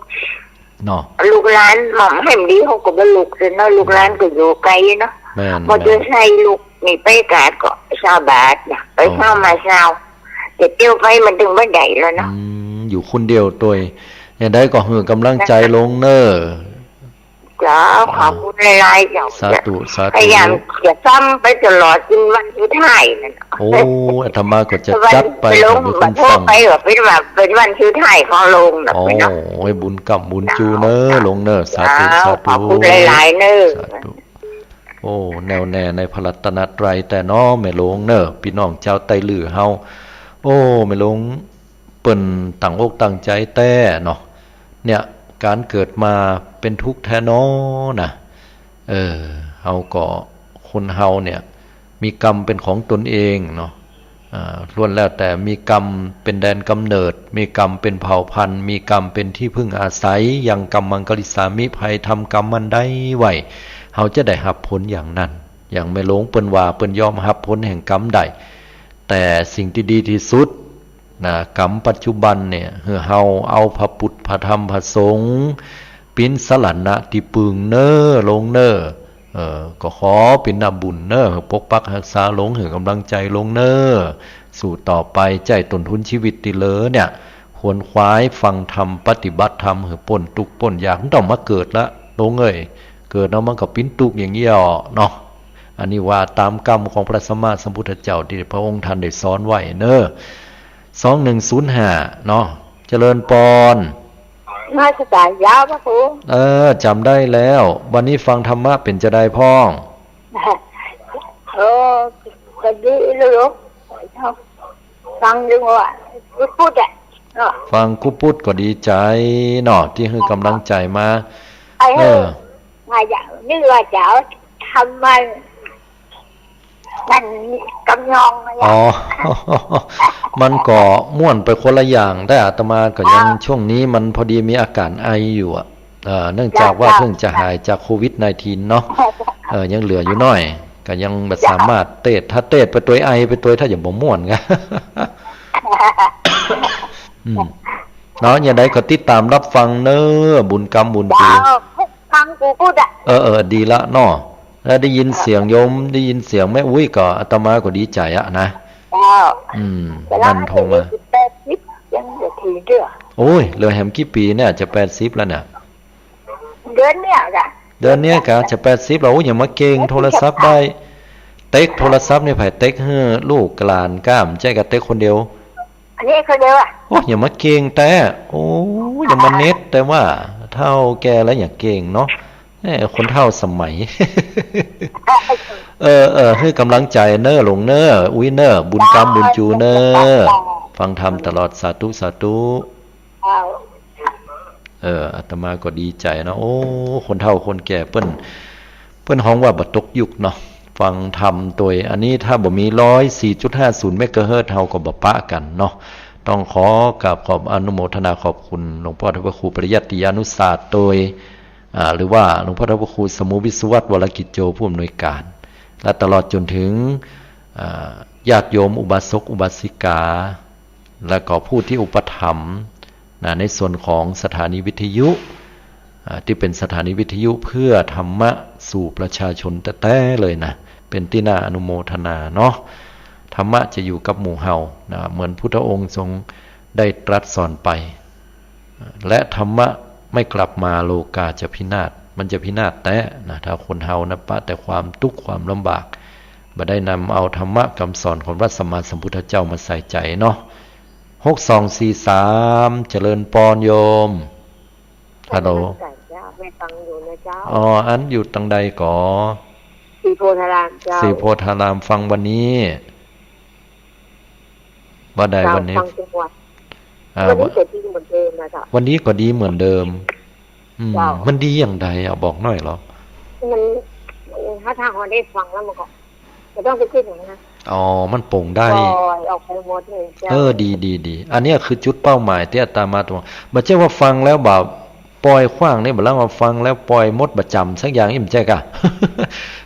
เนาะ ลูกหลานหม่อมแหมดี เขาก็บ่ลุกเลยเนาะ ลูกหลานก็อยู่ไกลเนาะ แม่น มอเตอร์ไซค์ลุกนี่ไปก๋านก็ซาวบาทนะ ไป อ๋อ เช้ามาเช้า จะเตียวไปมันเถิงบ่ได้แล้วเนาะ อืม อยู่คนเดียวตวย อย่างใดก็หื้อกำลังใจ๋หลวงเน่อ เจ้า ขอบคุณหลายๆ เจ้า สาธุ สาธุ พยายามจะฟังไปตลอดจนวันสุดท้ายนั่นน่ะ โอ้ อาตมาก็จะจัดไป หลวง ให้เปิ้นฟัง ไปว่าเป๋นว่าเป๋นวันสุดท้ายของหลวงนะ โอ้ เนาะ โอ้ย บุญกำบุญจูเน่อหลวงเน่อ สาธุ เจ้า สาธุ ขอบคุณหลายๆ เน่อ สาธุ โอ้ แน่วแน่ในพระรัตนตรัยแต๊เนาะ แม่หลวงเน่อ ปี้น้องจาวไตลื้อเฮา โอ้ แม่หลวง เปิ้นตั้งอกตั้งใจ๋แต๊เนาะ เนี่ย ก๋านเกิดมาเป๋นทุกข์แต๊เนาะนะ เออ เฮาก็ คนเฮาเนี่ย มีกรรมเป๋นของตนเองเนาะ อ่า ล้วนแล้วแต่มีกรรมเป๋นแดนกำเนิด มีกรรมเป๋นเผ่าพันธุ์ มีกรรมเป๋นตี้พึ่งอาศัย ยังกัมมัง กริสสามิ ใผทำกรรมอันใดไว้ เฮาจะได้ฮับผลอย่างนั้น อย่างแม่หลวงเปิ้นว่า เปิ้นยอมฮับผลแห่งกรรมได้ แต่สิ่งตี้ดีตี้สุด นะ กรรมปัจจุบันเนี่ย หื้อเฮาเอาพระปุทธ พระธรรม พระสงฆ์ เป๋นสรณะตี้ปึงเน่อหลวงเน่อ เออ ก็ขอเป๋นนาบุญเน่อ หื้อปกปักฮักษาหลวง หื้อกำลังใจ๋หลวงเน่อ สู้ต่อไป ใจ๊ต้นทุนชีวิตตี้เหลือเนี่ย ขวนขวายฟังธรรม ปฏิบัติธรรม หื้อป๊นตุ๊กข์ป๊นยาก บ่ต้องมาเกิดละหลวงเอ้ย เกิดแล้วมันก็เป๋นตุ๊กข์อย่างเดียวเนาะ อันนี้ว่าต๋ามกรรมของพระสัมมาสัมพุทธเจ้าตี้พระองค์ท่านได้สอนไว้เน่อ สองหนึ่งศูนย์ห้า เนาะ เจริญปอน นมัสก๋านเจ้าพระครู เออ จ๋ำได้แล้ว วันนี้ฟังธรรมะเป๋นจาใดพ่อง โอ้ ก็ดีแล้วลูก ฟังอยู่ว่า กุ๊ดๆ อะ เนาะ ฟังกุ๊ดๆ ก็ดีใจ๋เนาะ ตี้หื้อกำลังใจ๋มา ไอ้ เออ ว่าอย่างนี้ว่าจะเอาธรรมะ มันกำยองอะ อ๋อ มันก็ม่วนไปคนละอย่าง แต่อาตมาก็ยัง อ่า ช่วงนี้มันพอดีมีอาการไออยู่อะ เอ่อ เนื่องจากว่า เจ้า เพิ่งจะหายจากโควิดสิบเก้า เนาะ เออ ยังเหลืออยู่หน้อย ก็ยังบ่สามารถเตสน์ ถ้าเตสน์ไปตวยไอไปตวย ถ้าจะบ่ม่วนไง อืม เนาะ อย่างใดก็ติดต๋ามรับฟังเน่อ บุญกำบุญจู เจ้า ฟังกุ๊ดๆ อะ เออ เออ ดีละเนาะ แล้วได้ยินเสียงโยม ได้ยินเสียงแม่อุ๊ยก็อาตมาก็ดีใจ๋อะนะ เจ้า อืม นั่นโทรมา แปดสิบ ยังบ่เถิงเตื้อ โอ้ย เหลือแหมกี่ปี๋เนี่ย จะแปดสิบแล้วเนี่ย เดือนเนี้ยกะ เดือนเนี้ยกะ จะแปดสิบแล้ว โอ้ย ยังมาเก่งโทรศัพท์ได้ เต๊กโทรศัพท์นี่ใผเต๊กหื้อ ลูกหลานก้า บ่ใจ้กะเต๊กคนเดียว อันนี้คนเดียวอะ โอ้ย ยังมาเก่งแต๊ โอ้ย ยังมาเน็ตแต๊ว่า เฒ่าแก่แล้วยังเก่งเนาะ แหม คนเฒ่าสมัย เออ เออ หื้อกำลังใจ๋เน่อ หลวงเน่อ อุ๊ยเน่อ บุญกำบุญจูเน่อ ฟังธรรมตลอด สาธุ สาธุ เจ้า เออ อาตมาก็ดีใจ๋เนาะ โอ้ คนเฒ่าคนแก่เปิ้น เปิ้นฮ้องว่าบ่ตกยุคเนาะ ฟังธรรมตวย อันนี้ถ้าบ่มี ร้อยสี่จุดห้าศูนย์ เมกะเฮิรตซ์ เฮาก็บ่ปะกั๋นเนาะ ต้องขอกราบขอบอนุโมทนาขอบคุณหลวงพ่อท่านพระครูปริยัติยานุศาสตร์ตวย อ่า หรือว่าหลวงพ่อท่านพระครูสมุห์วิศวัตร วรกิจโจ ผู้อำนวยการ และตลอดจ๋นเถิง อ่า ญาติโยมอุบาสกอุบาสิกา และก็ผู้ตี้อุปถัมภ์นะ ในส่วนของสถานีวิทยุ อ่า ตี้เป๋นสถานีวิทยุเพื่อธรรมะสู่ประชาชนแต๊ๆ เลยนะ เป๋นตี้น่าอนุโมทนาเนาะ ธรรมะจะอยู่กับหมู่เฮานะ เหมือนพุทธองค์ทรงได้ตรัสสอนไป และธรรมะไม่กลับมา โลกาจะพินาศ มันจะพินาศแต๊นะ ถ้าคนเฮานะปะแต่ความตุ๊กข์ความลำบาก บ่ได้นำเอาธรรมะกำสอนของพระสัมมาสัมพุทธเจ้ามาใส่ใจ๋เนาะ หกสองสี่สาม เจริญปอนโยม ฮัลโหล นมัสก๋านเจ้า แม่ฟังอยู่นะเจ้า อ๋อ อันอยู่ตังใดก่อ ศรีโพธารามเจ้า ศรีโพธาราม ฟังวันนี้ ว่าใด เจ้า วันนี้ ฟังจังหวัด อ่า วันนี้ วัน ก็ดีเหมือนเดิมนะเจ้า วันนี้ก็ดีเหมือนเดิม อืม เจ้า มันดีอย่างใดอะ บอกหน่อยเหรอ มัน มัน ถ้า ถ้าเฮาได้ฟังแล้วมันก็ บ่ต้องไปกึ๊ดหยังนะ อ๋อ มันโป่งได้ ปล่อยออกไปหมดเลยเจ้า เออ ดี ดี ดี อันเนี้ยคือจุดเป้าหมายตี้อาตมาตวง บ่ใจ้ว่าฟังแล้วแบบปล่อยขว้างนี่ บ่ใจ้ว่าฟังแล้วปล่อยหมด บ่จ๋ำสักอย่างนี่ บ่ใจ้ก่ะ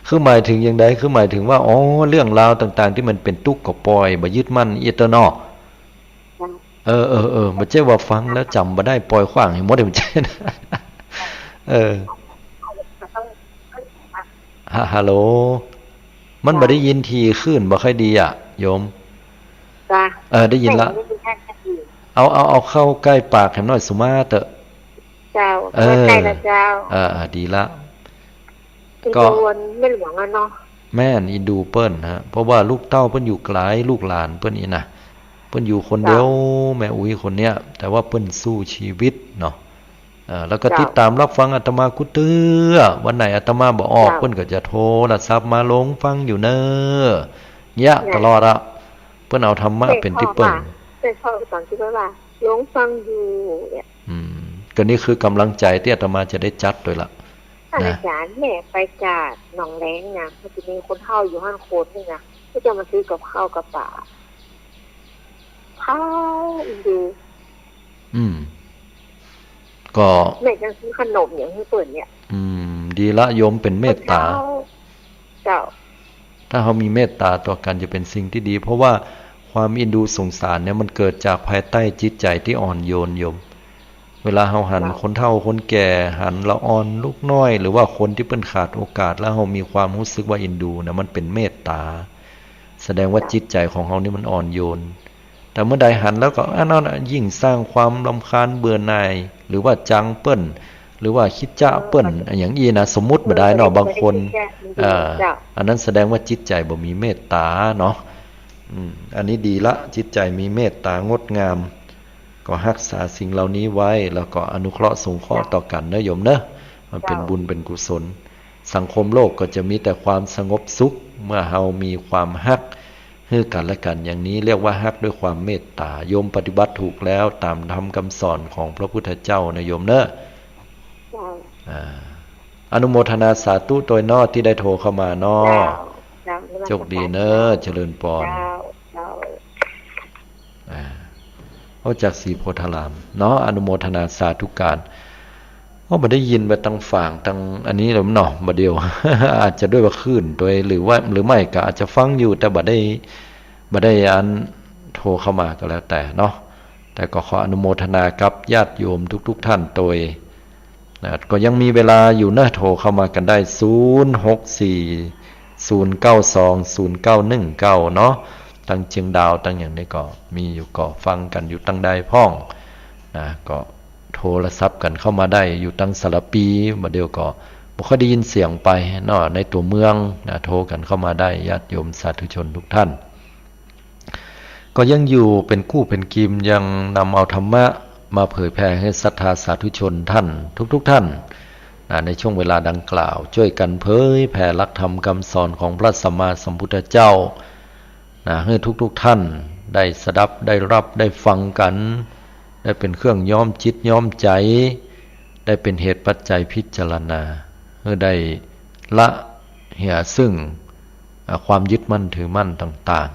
คือหมายถึงอย่างใด คือหมายถึงว่า อ๋อ เรื่องราวต่างๆ ตี้มันเป๋นตุ๊กข์ก็ปล่อย บ่ยึดมั่น อี้เต๊อะเนาะ เออ เออ เออ บ่ใจ้ว่าฟังแล้วจ๋ำบ่ได้ ปล่อยขว้างหื้อหมด บ่ใจ้นะ เออ ฮะ ฮัลโหล มันบ่ได้ยิน ถี่คลื่นบ่ค่อยดีอะ โยม จ้ะ เออ ได้ยินละ ได้ยินแค่นี้ เอา เอา เอาเข้าใก้ปากแหมหน่อยสุมาเต๊อะ เจ้า เออ ใก้แล้วเจ้า เออ เออ ดีละ ก็ แม่นอินดูเปิ้นฮะ เพราะว่าลูกเต้าเปิ้นอยู่ไก๋ ลูกหลานเปิ้นนี่นะ เปิ้นอยู่คนเดียว เจ้า แม่อุ๊ยคนเนี้ย แต่ว่าเปิ้นสู้ชีวิตเนาะ เอ่อ แล้วก็ เจ้า ติดต๋ามรับฟังอาตมากู้เตื้อ วันไหนอาตมาบ่ออก เจ้า เปิ้นก็จะโทรศัพท์มา หลงฟังอยู่เน่อ เงี้ย เจ้า ตลอดอะ เปิ้นเอาธรรมะเป๋นตี้เปิ้ง เปิ้นเข้ามา เปิ้นเข้าต๋อนตี้ว่า หลงฟังอยู่เนี่ย อืม ก็นี่คือกำลังใจ๋ตี้อาตมาจะได้จัดตวยละ ท่าน นะ อาจ๋ารย์ แม่ไปจากหนองแลงนะ มันจะมีคนเฒ่าอยู่หั้นคนนึ่งนะ ก็จะมาซื้อกับข้าวกับป๋า เฒ่าอินดู อืม ก็ แม่จะซื้อขนมหยังหื้อเปิ้นเนี่ย อืม ดีละ โยมเป๋นเมตต๋า เจ้า ถ้าเฮามีเมตต๋าต่อกั๋นจะเป๋นสิ่งตี้ดี เพราะว่าความอินดูสงสารเนี่ยมันเกิดจากภายใต้จิตใจ๋ตี้อ่อนโยนโยม เวลาเฮาหัน เจ้า คนเฒ่าคนแก่ หันละอ่อนลูกน้อย หรือว่าคนตี้เปิ้นขาดโอกาส แล้วเฮามีความฮู้สึกว่าอินดูนะ มันเป๋นเมตต๋า แสดงว่า เจ้า จิตใจ๋ของเฮานี่มันอ่อนโยน แต่เมื่อใดหันแล้วก็ อันนั้นน่ะ ยิ่งสร้างความรำคาญเบื่อหน่าย หรือว่าจังเปิ้น หรือว่าคิดจะเปิ้น เออ อะหยังอี้นะ สมมุติบ่ได้เนาะ เออ บางคน เออ เจ้า อันนั้นแสดงว่าจิตใจ๋บ่มีเมตต๋าเนาะ อืม อันนี้ดีละ จิตใจ๋มีเมตต๋างดงาม ก็ฮักษาสิ่งเหล่านี้ไว้ แล้วก็อนุเคราะห์สงเคราะห์ต่อกั๋นเนาะโยมเนาะ มันเป๋นบุญเป๋นกุศล สังคมโลกก็จะมีแต่ความสงบสุข เมื่อเฮามีความฮักหื้อกั๋นและกั๋นอย่างนี้ เรียกว่าฮักด้วยความเมตต๋า โยมปฏิบัติถูกแล้วต๋ามธรรมคำสอนของพระพุทธเจ้านะโยมเนาะ เจ้า อ่า อนุโมทนาสาธุตวยเนาะตี้ได้โทรเข้ามาเนาะ เจ้า เจ้า นมัสก๋าน โชคดีเนาะ เจ้า เจริญปอน เจ้า เจ้า อ่า โอ้ จากศรีโพธารามเนาะ อนุโมทนาสาธุก๋าน โอ้ บ่ได้ยินไปตางฝางตางอันนี้แล้วเนาะ บ่าเดี่ยว อาจจะด้วยว่าคลื่นตวย หรือว่า หรือไม่ก็อาจจะฟังอยู่ แต่บ่ได้ บ่ได้อันโทรเข้ามาก็แล้วแต่เนาะ แต่ก็ขออนุโมทนากับญาติโยมทุกๆ ท่านตวย นะ ก็ยังมีเวลาอยู่นะ โทรเข้ามากั๋นได้ ศูนย์ หก สี่ ศูนย์ เก้า สอง ศูนย์ เก้า หนึ่ง เก้า เนาะ ตางเจียงดาว ตางอย่างนี้ก็มีอยู่ ก็ฟังกั๋นอยู่ตางใดพ่อง นะ ก็โทรศัพท์กั๋นเข้ามาได้ อยู่ตางสารภี บ่าเดี่ยวก็บ่ค่อยได้ยินเสียงไปเนาะ ในตั๋วเมืองนะ โทรกั๋นเข้ามาได้ ญาติโยมสาธุชนทุกท่าน ก็ยังอยู่เป๋นกู้เป๋นกิม ยังนำเอาธรรมะมาเผยแผ่หื้อศรัทธาสาธุชนท่านทุกๆ ท่าน นะ ในช่วงเวลาดังกล่าว จ้วยกั๋นเผยแผ่หลักธรรมคำสอนของพระสัมมาสัมพุทธเจ้า นะ หื้อทุกๆ ท่านได้สดับ ได้ฮับ ได้ฟังกั๋น ได้เป๋นเครื่องย้อมจิตย้อมใจ๋ ได้เป๋นเหตุปัจจัยพิจารณา หื้อได้ละเหียซึ่ง อ่า ความยึดมั่นถือมั่นต่าง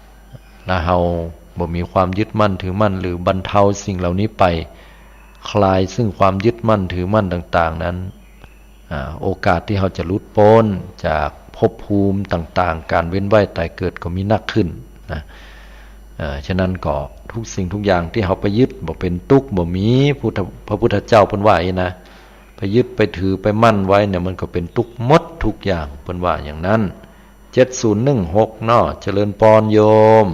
ๆ และเฮาบ่มีความยึดมั่นถือมั่น หรือบรรเทาสิ่งเหล่านี้ไป คลายซึ่งความยึดมั่นถือมั่นต่างๆ นั้น อ่า โอกาสตี้เฮาจะหลุดป๊นจากภพภูมิต่างๆ ก๋านเวียนว่ายต๋ายเกิดก็มีนักขึ้นนะ เอ่อ ฉะนั้นก็ทุกสิ่งทุกอย่างตี้เฮาไปยึดบ่เป๋นตุ๊กข์ บ่มี พุทธ พระพุทธเจ้าเปิ้นว่าอี้นะ ไปยึดไปถือไปมั่นไว้เนี่ย มันก็เป๋นตุ๊กข์หมดทุกอย่าง เปิ้นว่าอย่างนั้น เจ็ดศูนย์หนึ่งหก เนาะ เจริญปอนโยม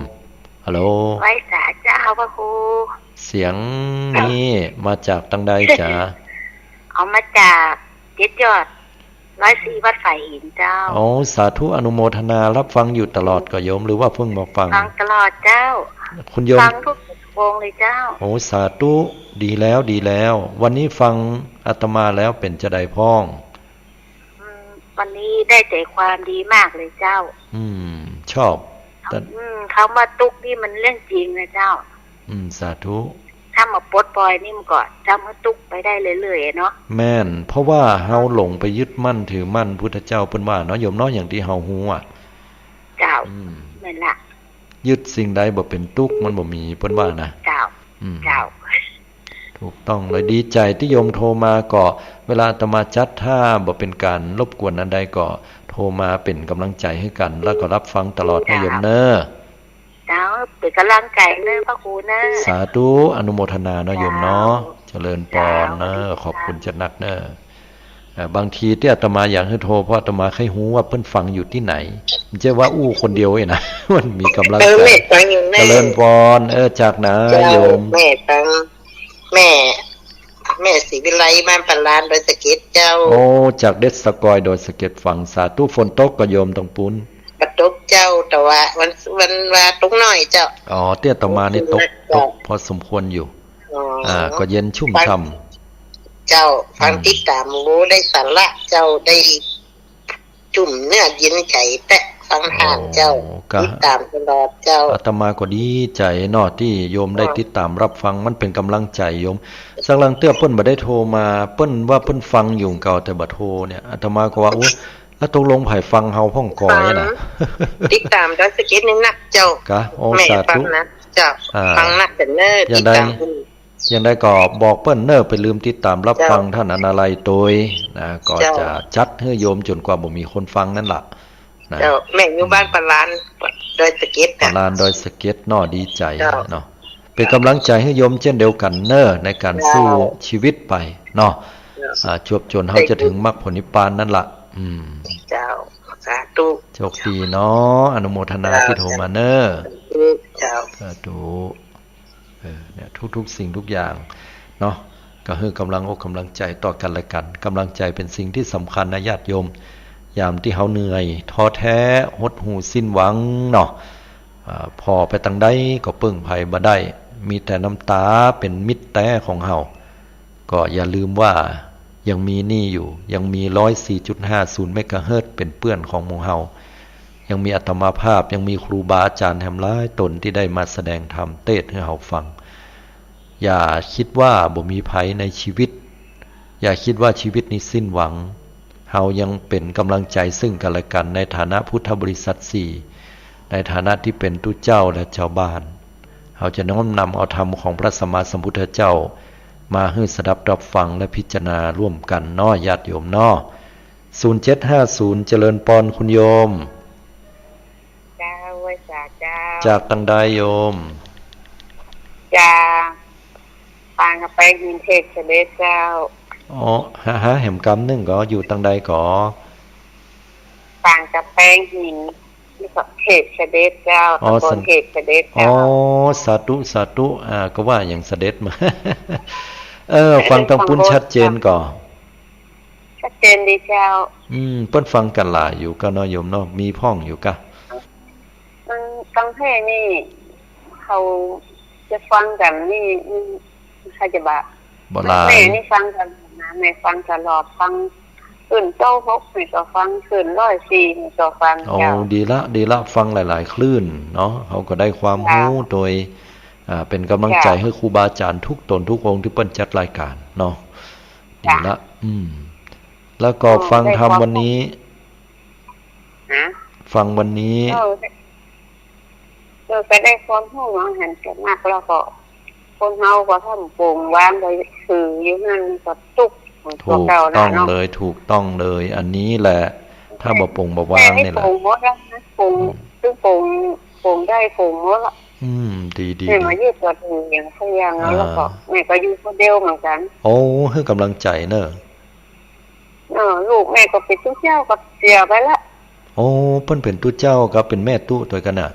ฮัลโหล ไหว้สาเจ้าพระครู เสียงนี้มาจากตางใดจ๊ะ เอามาจากเจ็ดยอด ร้อยสี่ วัดฝายหินเจ้า โอ้ สาธุ อนุโมทนา ฮับฟังอยู่ตลอดก่อโยม หรือว่าเพิ่งมาฟัง ฟังตลอดเจ้า คุณโยม ฟังทุกวงเลยเจ้า โอ้ สาธุ ดีแล้ว ดีแล้ว วันนี้ฟังอาตมาแล้วเป๋นจาใดพ่อง อืม วันนี้ได้ใจความดีมากเลยเจ้า อืม ชอบ แต่ อืม คำว่าตุ๊กข์นี่มันเรื่องจริงนะเจ้า อืม สาธุ ถ้ามาปลดปล่อยนี่มันก็จะมาตุ๊กข์ไปได้เรื่อยๆ เนาะ แม่น เพราะว่าเฮาหลงไปยึดมั่นถือมั่น พุทธเจ้าเปิ้นว่าเนาะโยมเนาะ อย่างตี้เฮาฮู้อะ เจ้า อืม แม่นละ ยึดสิ่งใดบ่เป็นตุ๊กข์ มันบ่มี เปิ้นว่านะ เจ้า อืม เจ้า ถูกต้องเลย ดีใจ๋ตี้โยมโทรมา ก็เวลาอาตมาจัด ถ้าบ่เป็นก๋านรบกวนอันใดก็โทรมาเป๋นก๋ำลังใจ๋หื้อกั๋น แล้วก็ฮับฟังตลอดนะโยมเน่อ เจ้า เป๋นก๋ำลังใจ๋เน่อพระครูเน่อ สาธุ อนุโมทนาเนาะโยมเนาะ เจ้า เจริญปอนเน่อ เจ้า ขอบคุณจัดหนักเน่อ เอ่อ บางทีตี้อาตมาอยากหื้อโทร เพราะอาตมาใค่ฮู้ว่าเปิ้นฟังอยู่ตี้ไหน บ่ใจ้ว่าอู้คนเดียวเองนะ มันมีก๋ำลังใจ๋ เออ แม่ฟังอยู่เน่อ เจริญปอน เออ จากไหน เจ้า โยม แม่ฟัง แม่ แม่ศรีวิไล บ้านป่าลาน ดอยสะเก็ดเจ้า โอ้ จากเด็ดสะกอย ดอยสะเก็ด ฟัง สาธุ ฝนตกก่อโยมตรงปู๊น บ่ตกเจ้า แต่ว่าวัน วันว่าตกหน้อยเจ้า อ๋อ ตี้อาตมานี่ตก เจ้า ตกพอสมควรอยู่ อ๋อ อ่า ก็เย็นชุ่มช่ำ เจ้า ฟัง อืม ติดต๋าม โอ้ ได้สาระเจ้า ได้จุ่มเนื้อเย็นใจ๋แต๊ ฟังธรรมเจ้า โอ้ ก็ ติดต๋ามตลอดเจ้า อาตมาก็ดีใจ๋เนาะ ตี้โยมได้ อ๋อ ติดต๋ามฮับฟัง มันเป๋นก๋ำลังใจ๋โยม สักลางเตื้อเปิ้นบ่ได้โทรมา เปิ้นว่าเปิ้นฟังอยู่เก่า แต่บ่โทรเนี่ย อาตมาก็ว่า อุ๊ย แล้วตกลงใผฟังเฮาพ่องก่อ ฟัง นะ ติดต๋ามดอยสะเก็ดนี่นักเจ้า กะ โอ้ แม่ สาธุ ฟังนะเจ้า อ่า ฟังนักแต่เนิ่น อย่างใด ติดต๋าม อย่างใดก็บอกเปิ้นเน่อ ไปลืมติดต๋ามฮับฟัง เจ้า ต้านอนาลัยตวยนะ ก็ เจ้า จะจัดหื้อโยมจ๋นกว่าบ่มีคนฟังนั่นล่ะนะ เจ้า แม่อยู่บ้าน อืม ป่าลาน ดอยสะเก็ดนะ ป่าลาน ดอยสะเก็ดเนาะ ดีใจ๋ เจ้า เนาะ เป๋นก๋ำลังใจ๋หื้อโยมเจ้นเดียวกั๋นเน่อ ในก๋าน เจ้า สู้จีวิตไปเนาะ เจ้า อ่า จวบจ๋นเฮาจะเถิงมรรคผลนิพพานนั่นล่ะ อืม เจ้า สาธุ โชคดีเนาะ อนุโมทนา เจ้า ตี้โทรมาเน่อ สาธุ เจ้า สาธุ เออ เนี่ย ทุกๆ สิ่งทุกอย่างเนาะ ก็หื้อก๋ำลังอกก๋ำลังใจ๋ต่อกั๋นและกั๋น ก๋ำลังใจ๋เป๋นสิ่งตี้สำคัญนะญาติโยม ยามตี้เฮาเหนื่อย ท้อแท้ หดหู่ สิ้นหวังเนาะ อ่า ผ่อไปตางใดก็เปิ้งใผบ่ได้ มีแต่น้ำต๋าเป๋นมิตรแต๊ของเฮา ก็อย่าลืมว่ายังมีนี่อยู่ ยังมีร้อยสี่จุดห้าศูนย์เมกะเฮิรตซ์เป๋นเปื้อนของหมู่เฮา ยังมีอาตมาภาพ ยังมีครูบาอาจ๋ารย์แหมหลายต๋นตี้ได้มาแสดงธรรมเตศน์หื้อเฮาฟัง อย่าคิดว่าบ่มีภัยในจีวิต อย่าคิดว่าจีวิตนี้สิ้นหวัง เฮายังเป๋นก๋ำลังใจ๋ซึ่งกั๋นและกั๋น ในฐานะพุทธบริษัทสี่ ในฐานะตี้เป๋นตุ๊เจ้าและจาวบ้าน เฮาจะน้อมนำเอาธรรมของพระสัมมาสัมพุทธเจ้า มาหื้อสดับฮับฟังและพิจารณาร่วมกั๋นเนาะ ญาติโยมเนาะ ศูนย์เจ็ดห้าศูนย์ เจริญปอนคุณโยม เจ้า ไหว้สาเจ้า จากตางใดโยม จาก ปางกะแปงหินเขตเสด็จเจ้า อ๋อ ฮะ ฮะ แหมกำนึ่งก่อ อยู่ตางใดก่อ ปางกะแปงหิน เขตเสด็จเจ้า อ๋อ ตำบล สัน เขตเสด็จเจ้า อ๋อ สาธุ สาธุ อ่า ก็ว่าอย่างเสด็จมา เออ ฟังตางปู๊นชัดเจนก่อ ชัดเจนดีเจ้า อืม เปิ้นฟังกั๋นหลายอยู่ก่อเนาะโยมเนาะ มีพ่องอยู่ก่อ มัน ตางแท้นี่ เขาจะฟังกั๋นนี่ อืม ใผจะบ่า บ่หลาย แม่นี่ฟังกั๋นนะ แม่ฟังตลอด ฟังคลื่นเก้าหกนี่ก็ฟัง คลื่นร้อยสี่นี่ก็ฟัง โอ้ เจ้า ดีละ ดีละ ฟังหลายๆ คลื่นเนาะ เฮาก็ได้ความฮู้ เจ้า โดย อ่า เป๋นก๋ำลังใจ๋ เจ้า หื้อครูบาอาจ๋ารย์ทุกต๋นทุกองค์ตี้เปิ้นจัดรายก๋านเนาะ ดีละ เจ้า อืม แล้วก็ เออ ฟังธรรมวันนี้ ฮะ ฟังวันนี้ เออ เออ ก็ได้ความฮู้มาหันกั๋นนัก แล้วก็คนเฮาก็ทำปงวางไว้ซื่ออยู่หั้นก็ตุ๊กข์ ถูกต้องเลย ถูกต้องเลย อันนี้แหละ ถ้าบ่ปงบ่วางนี่แหละ ปงหมดแล้วนะ ปง อืม ซึ่งปง ปงได้ปงหมดละ อืม ดีๆ แม่มาอยู่ตัวเองอย่างเขาอย่าง อ่า แล้วก็แม่ก็อยู่คนเดียวเหมือนกั๋น โอ้ หื้อก๋ำลังใจ๋เน่อ เออ ลูกแม่ก็เป๋นตุ๊เจ้าก็เสียไปละ โอ้ เปิ้นเป๋นตุ๊เจ้ากับเป๋นแม่ตุ๊ตวยกั๋นน่ะ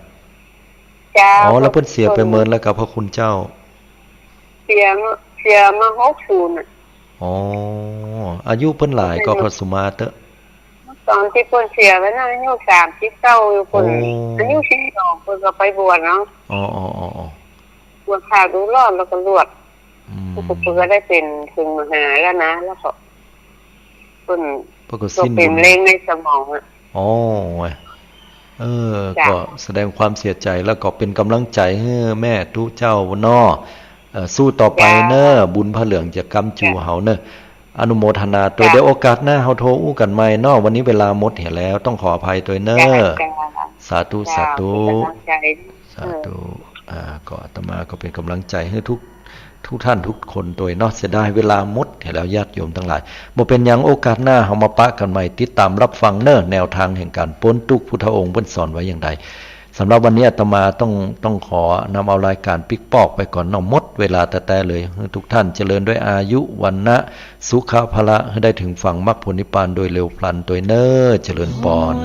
เจ้า อ๋อ แล้วเปิ้นเสียไปเมินแล้วกับพระคุณเจ้า เสีย เสียมาหกศูนย์น่ะ อ๋อ อายุเปิ้นหลายก่อ พระสุมาเต๊อะ ต๋อนตี้เปิ้นเสียไปนั้นอายุสามสิบเก้าอยู่ เปิ้น โอ้ อายุสิบสองเปิ้นก็ไปบวชเนาะ อ๋อ อ๋อ อ๋อ อ๋อ บวชพระดูรอดแล้วก็รวด อืม เปิ้นก็ได้เป๋นถึงมหาแล้วนะ แล้วก็เปิ้น ป้อก็สิ้นบุญ ก็เป๋นมะเร็งในสมองอะ อ๋อ เออ เจ้า ก็แสดงความเสียใจ๋ แล้วก็เป๋นก๋ำลังใจ๋หื้อแม่ตุ๊เจ้าเนาะ เอ่อ สู้ต่อไปเน่อ เจ้า บุญผ้าเหลืองจะก๊ำจู๋ เจ้า เฮาเน่อ อนุโมทนาตวย เจ้า เดี๋ยวโอกาสหน้าเฮาโทรอู้กั๋นใหม่เนาะ วันนี้เวลาหมดเหียแล้ว ต้องขออภัยตวยเน่อ เจ้า เจ้า สาธุ เจ้า สาธุ เป๋นก๋ำลังใจ๋ สาธุ เออ อ่า ก็อาตมาก็เป๋นก๋ำลังใจ๋หื้อทุก ทุกท่านทุกคนตวยเนาะ เสียดายเวลาหมดเหียแล้ว ญาติโยมตังหลาย บ่เป๋นหยัง โอกาสหน้าเฮามาปะกั๋นใหม่ ติดต๋ามฮับฟังเน่อ แนวตางแห่งก๋านป๊นตุ๊กข์ พุทธองค์เปิ้นสอนไว้อย่างใด สำหรับวันนี้อาตมาต้อง ต้องขอนำเอารายก๋านปิ๊กปอกไปก่อนเนาะ หมดเวลาแต๊ๆ เลย หื้อทุกท่านเจริญด้วยอายุ วรรณะ สุขะ พละ หื้อได้เถิงฝั่งมรรคผลนิพพานโดยเร็วพลันตวยเน่อ เจริญปอน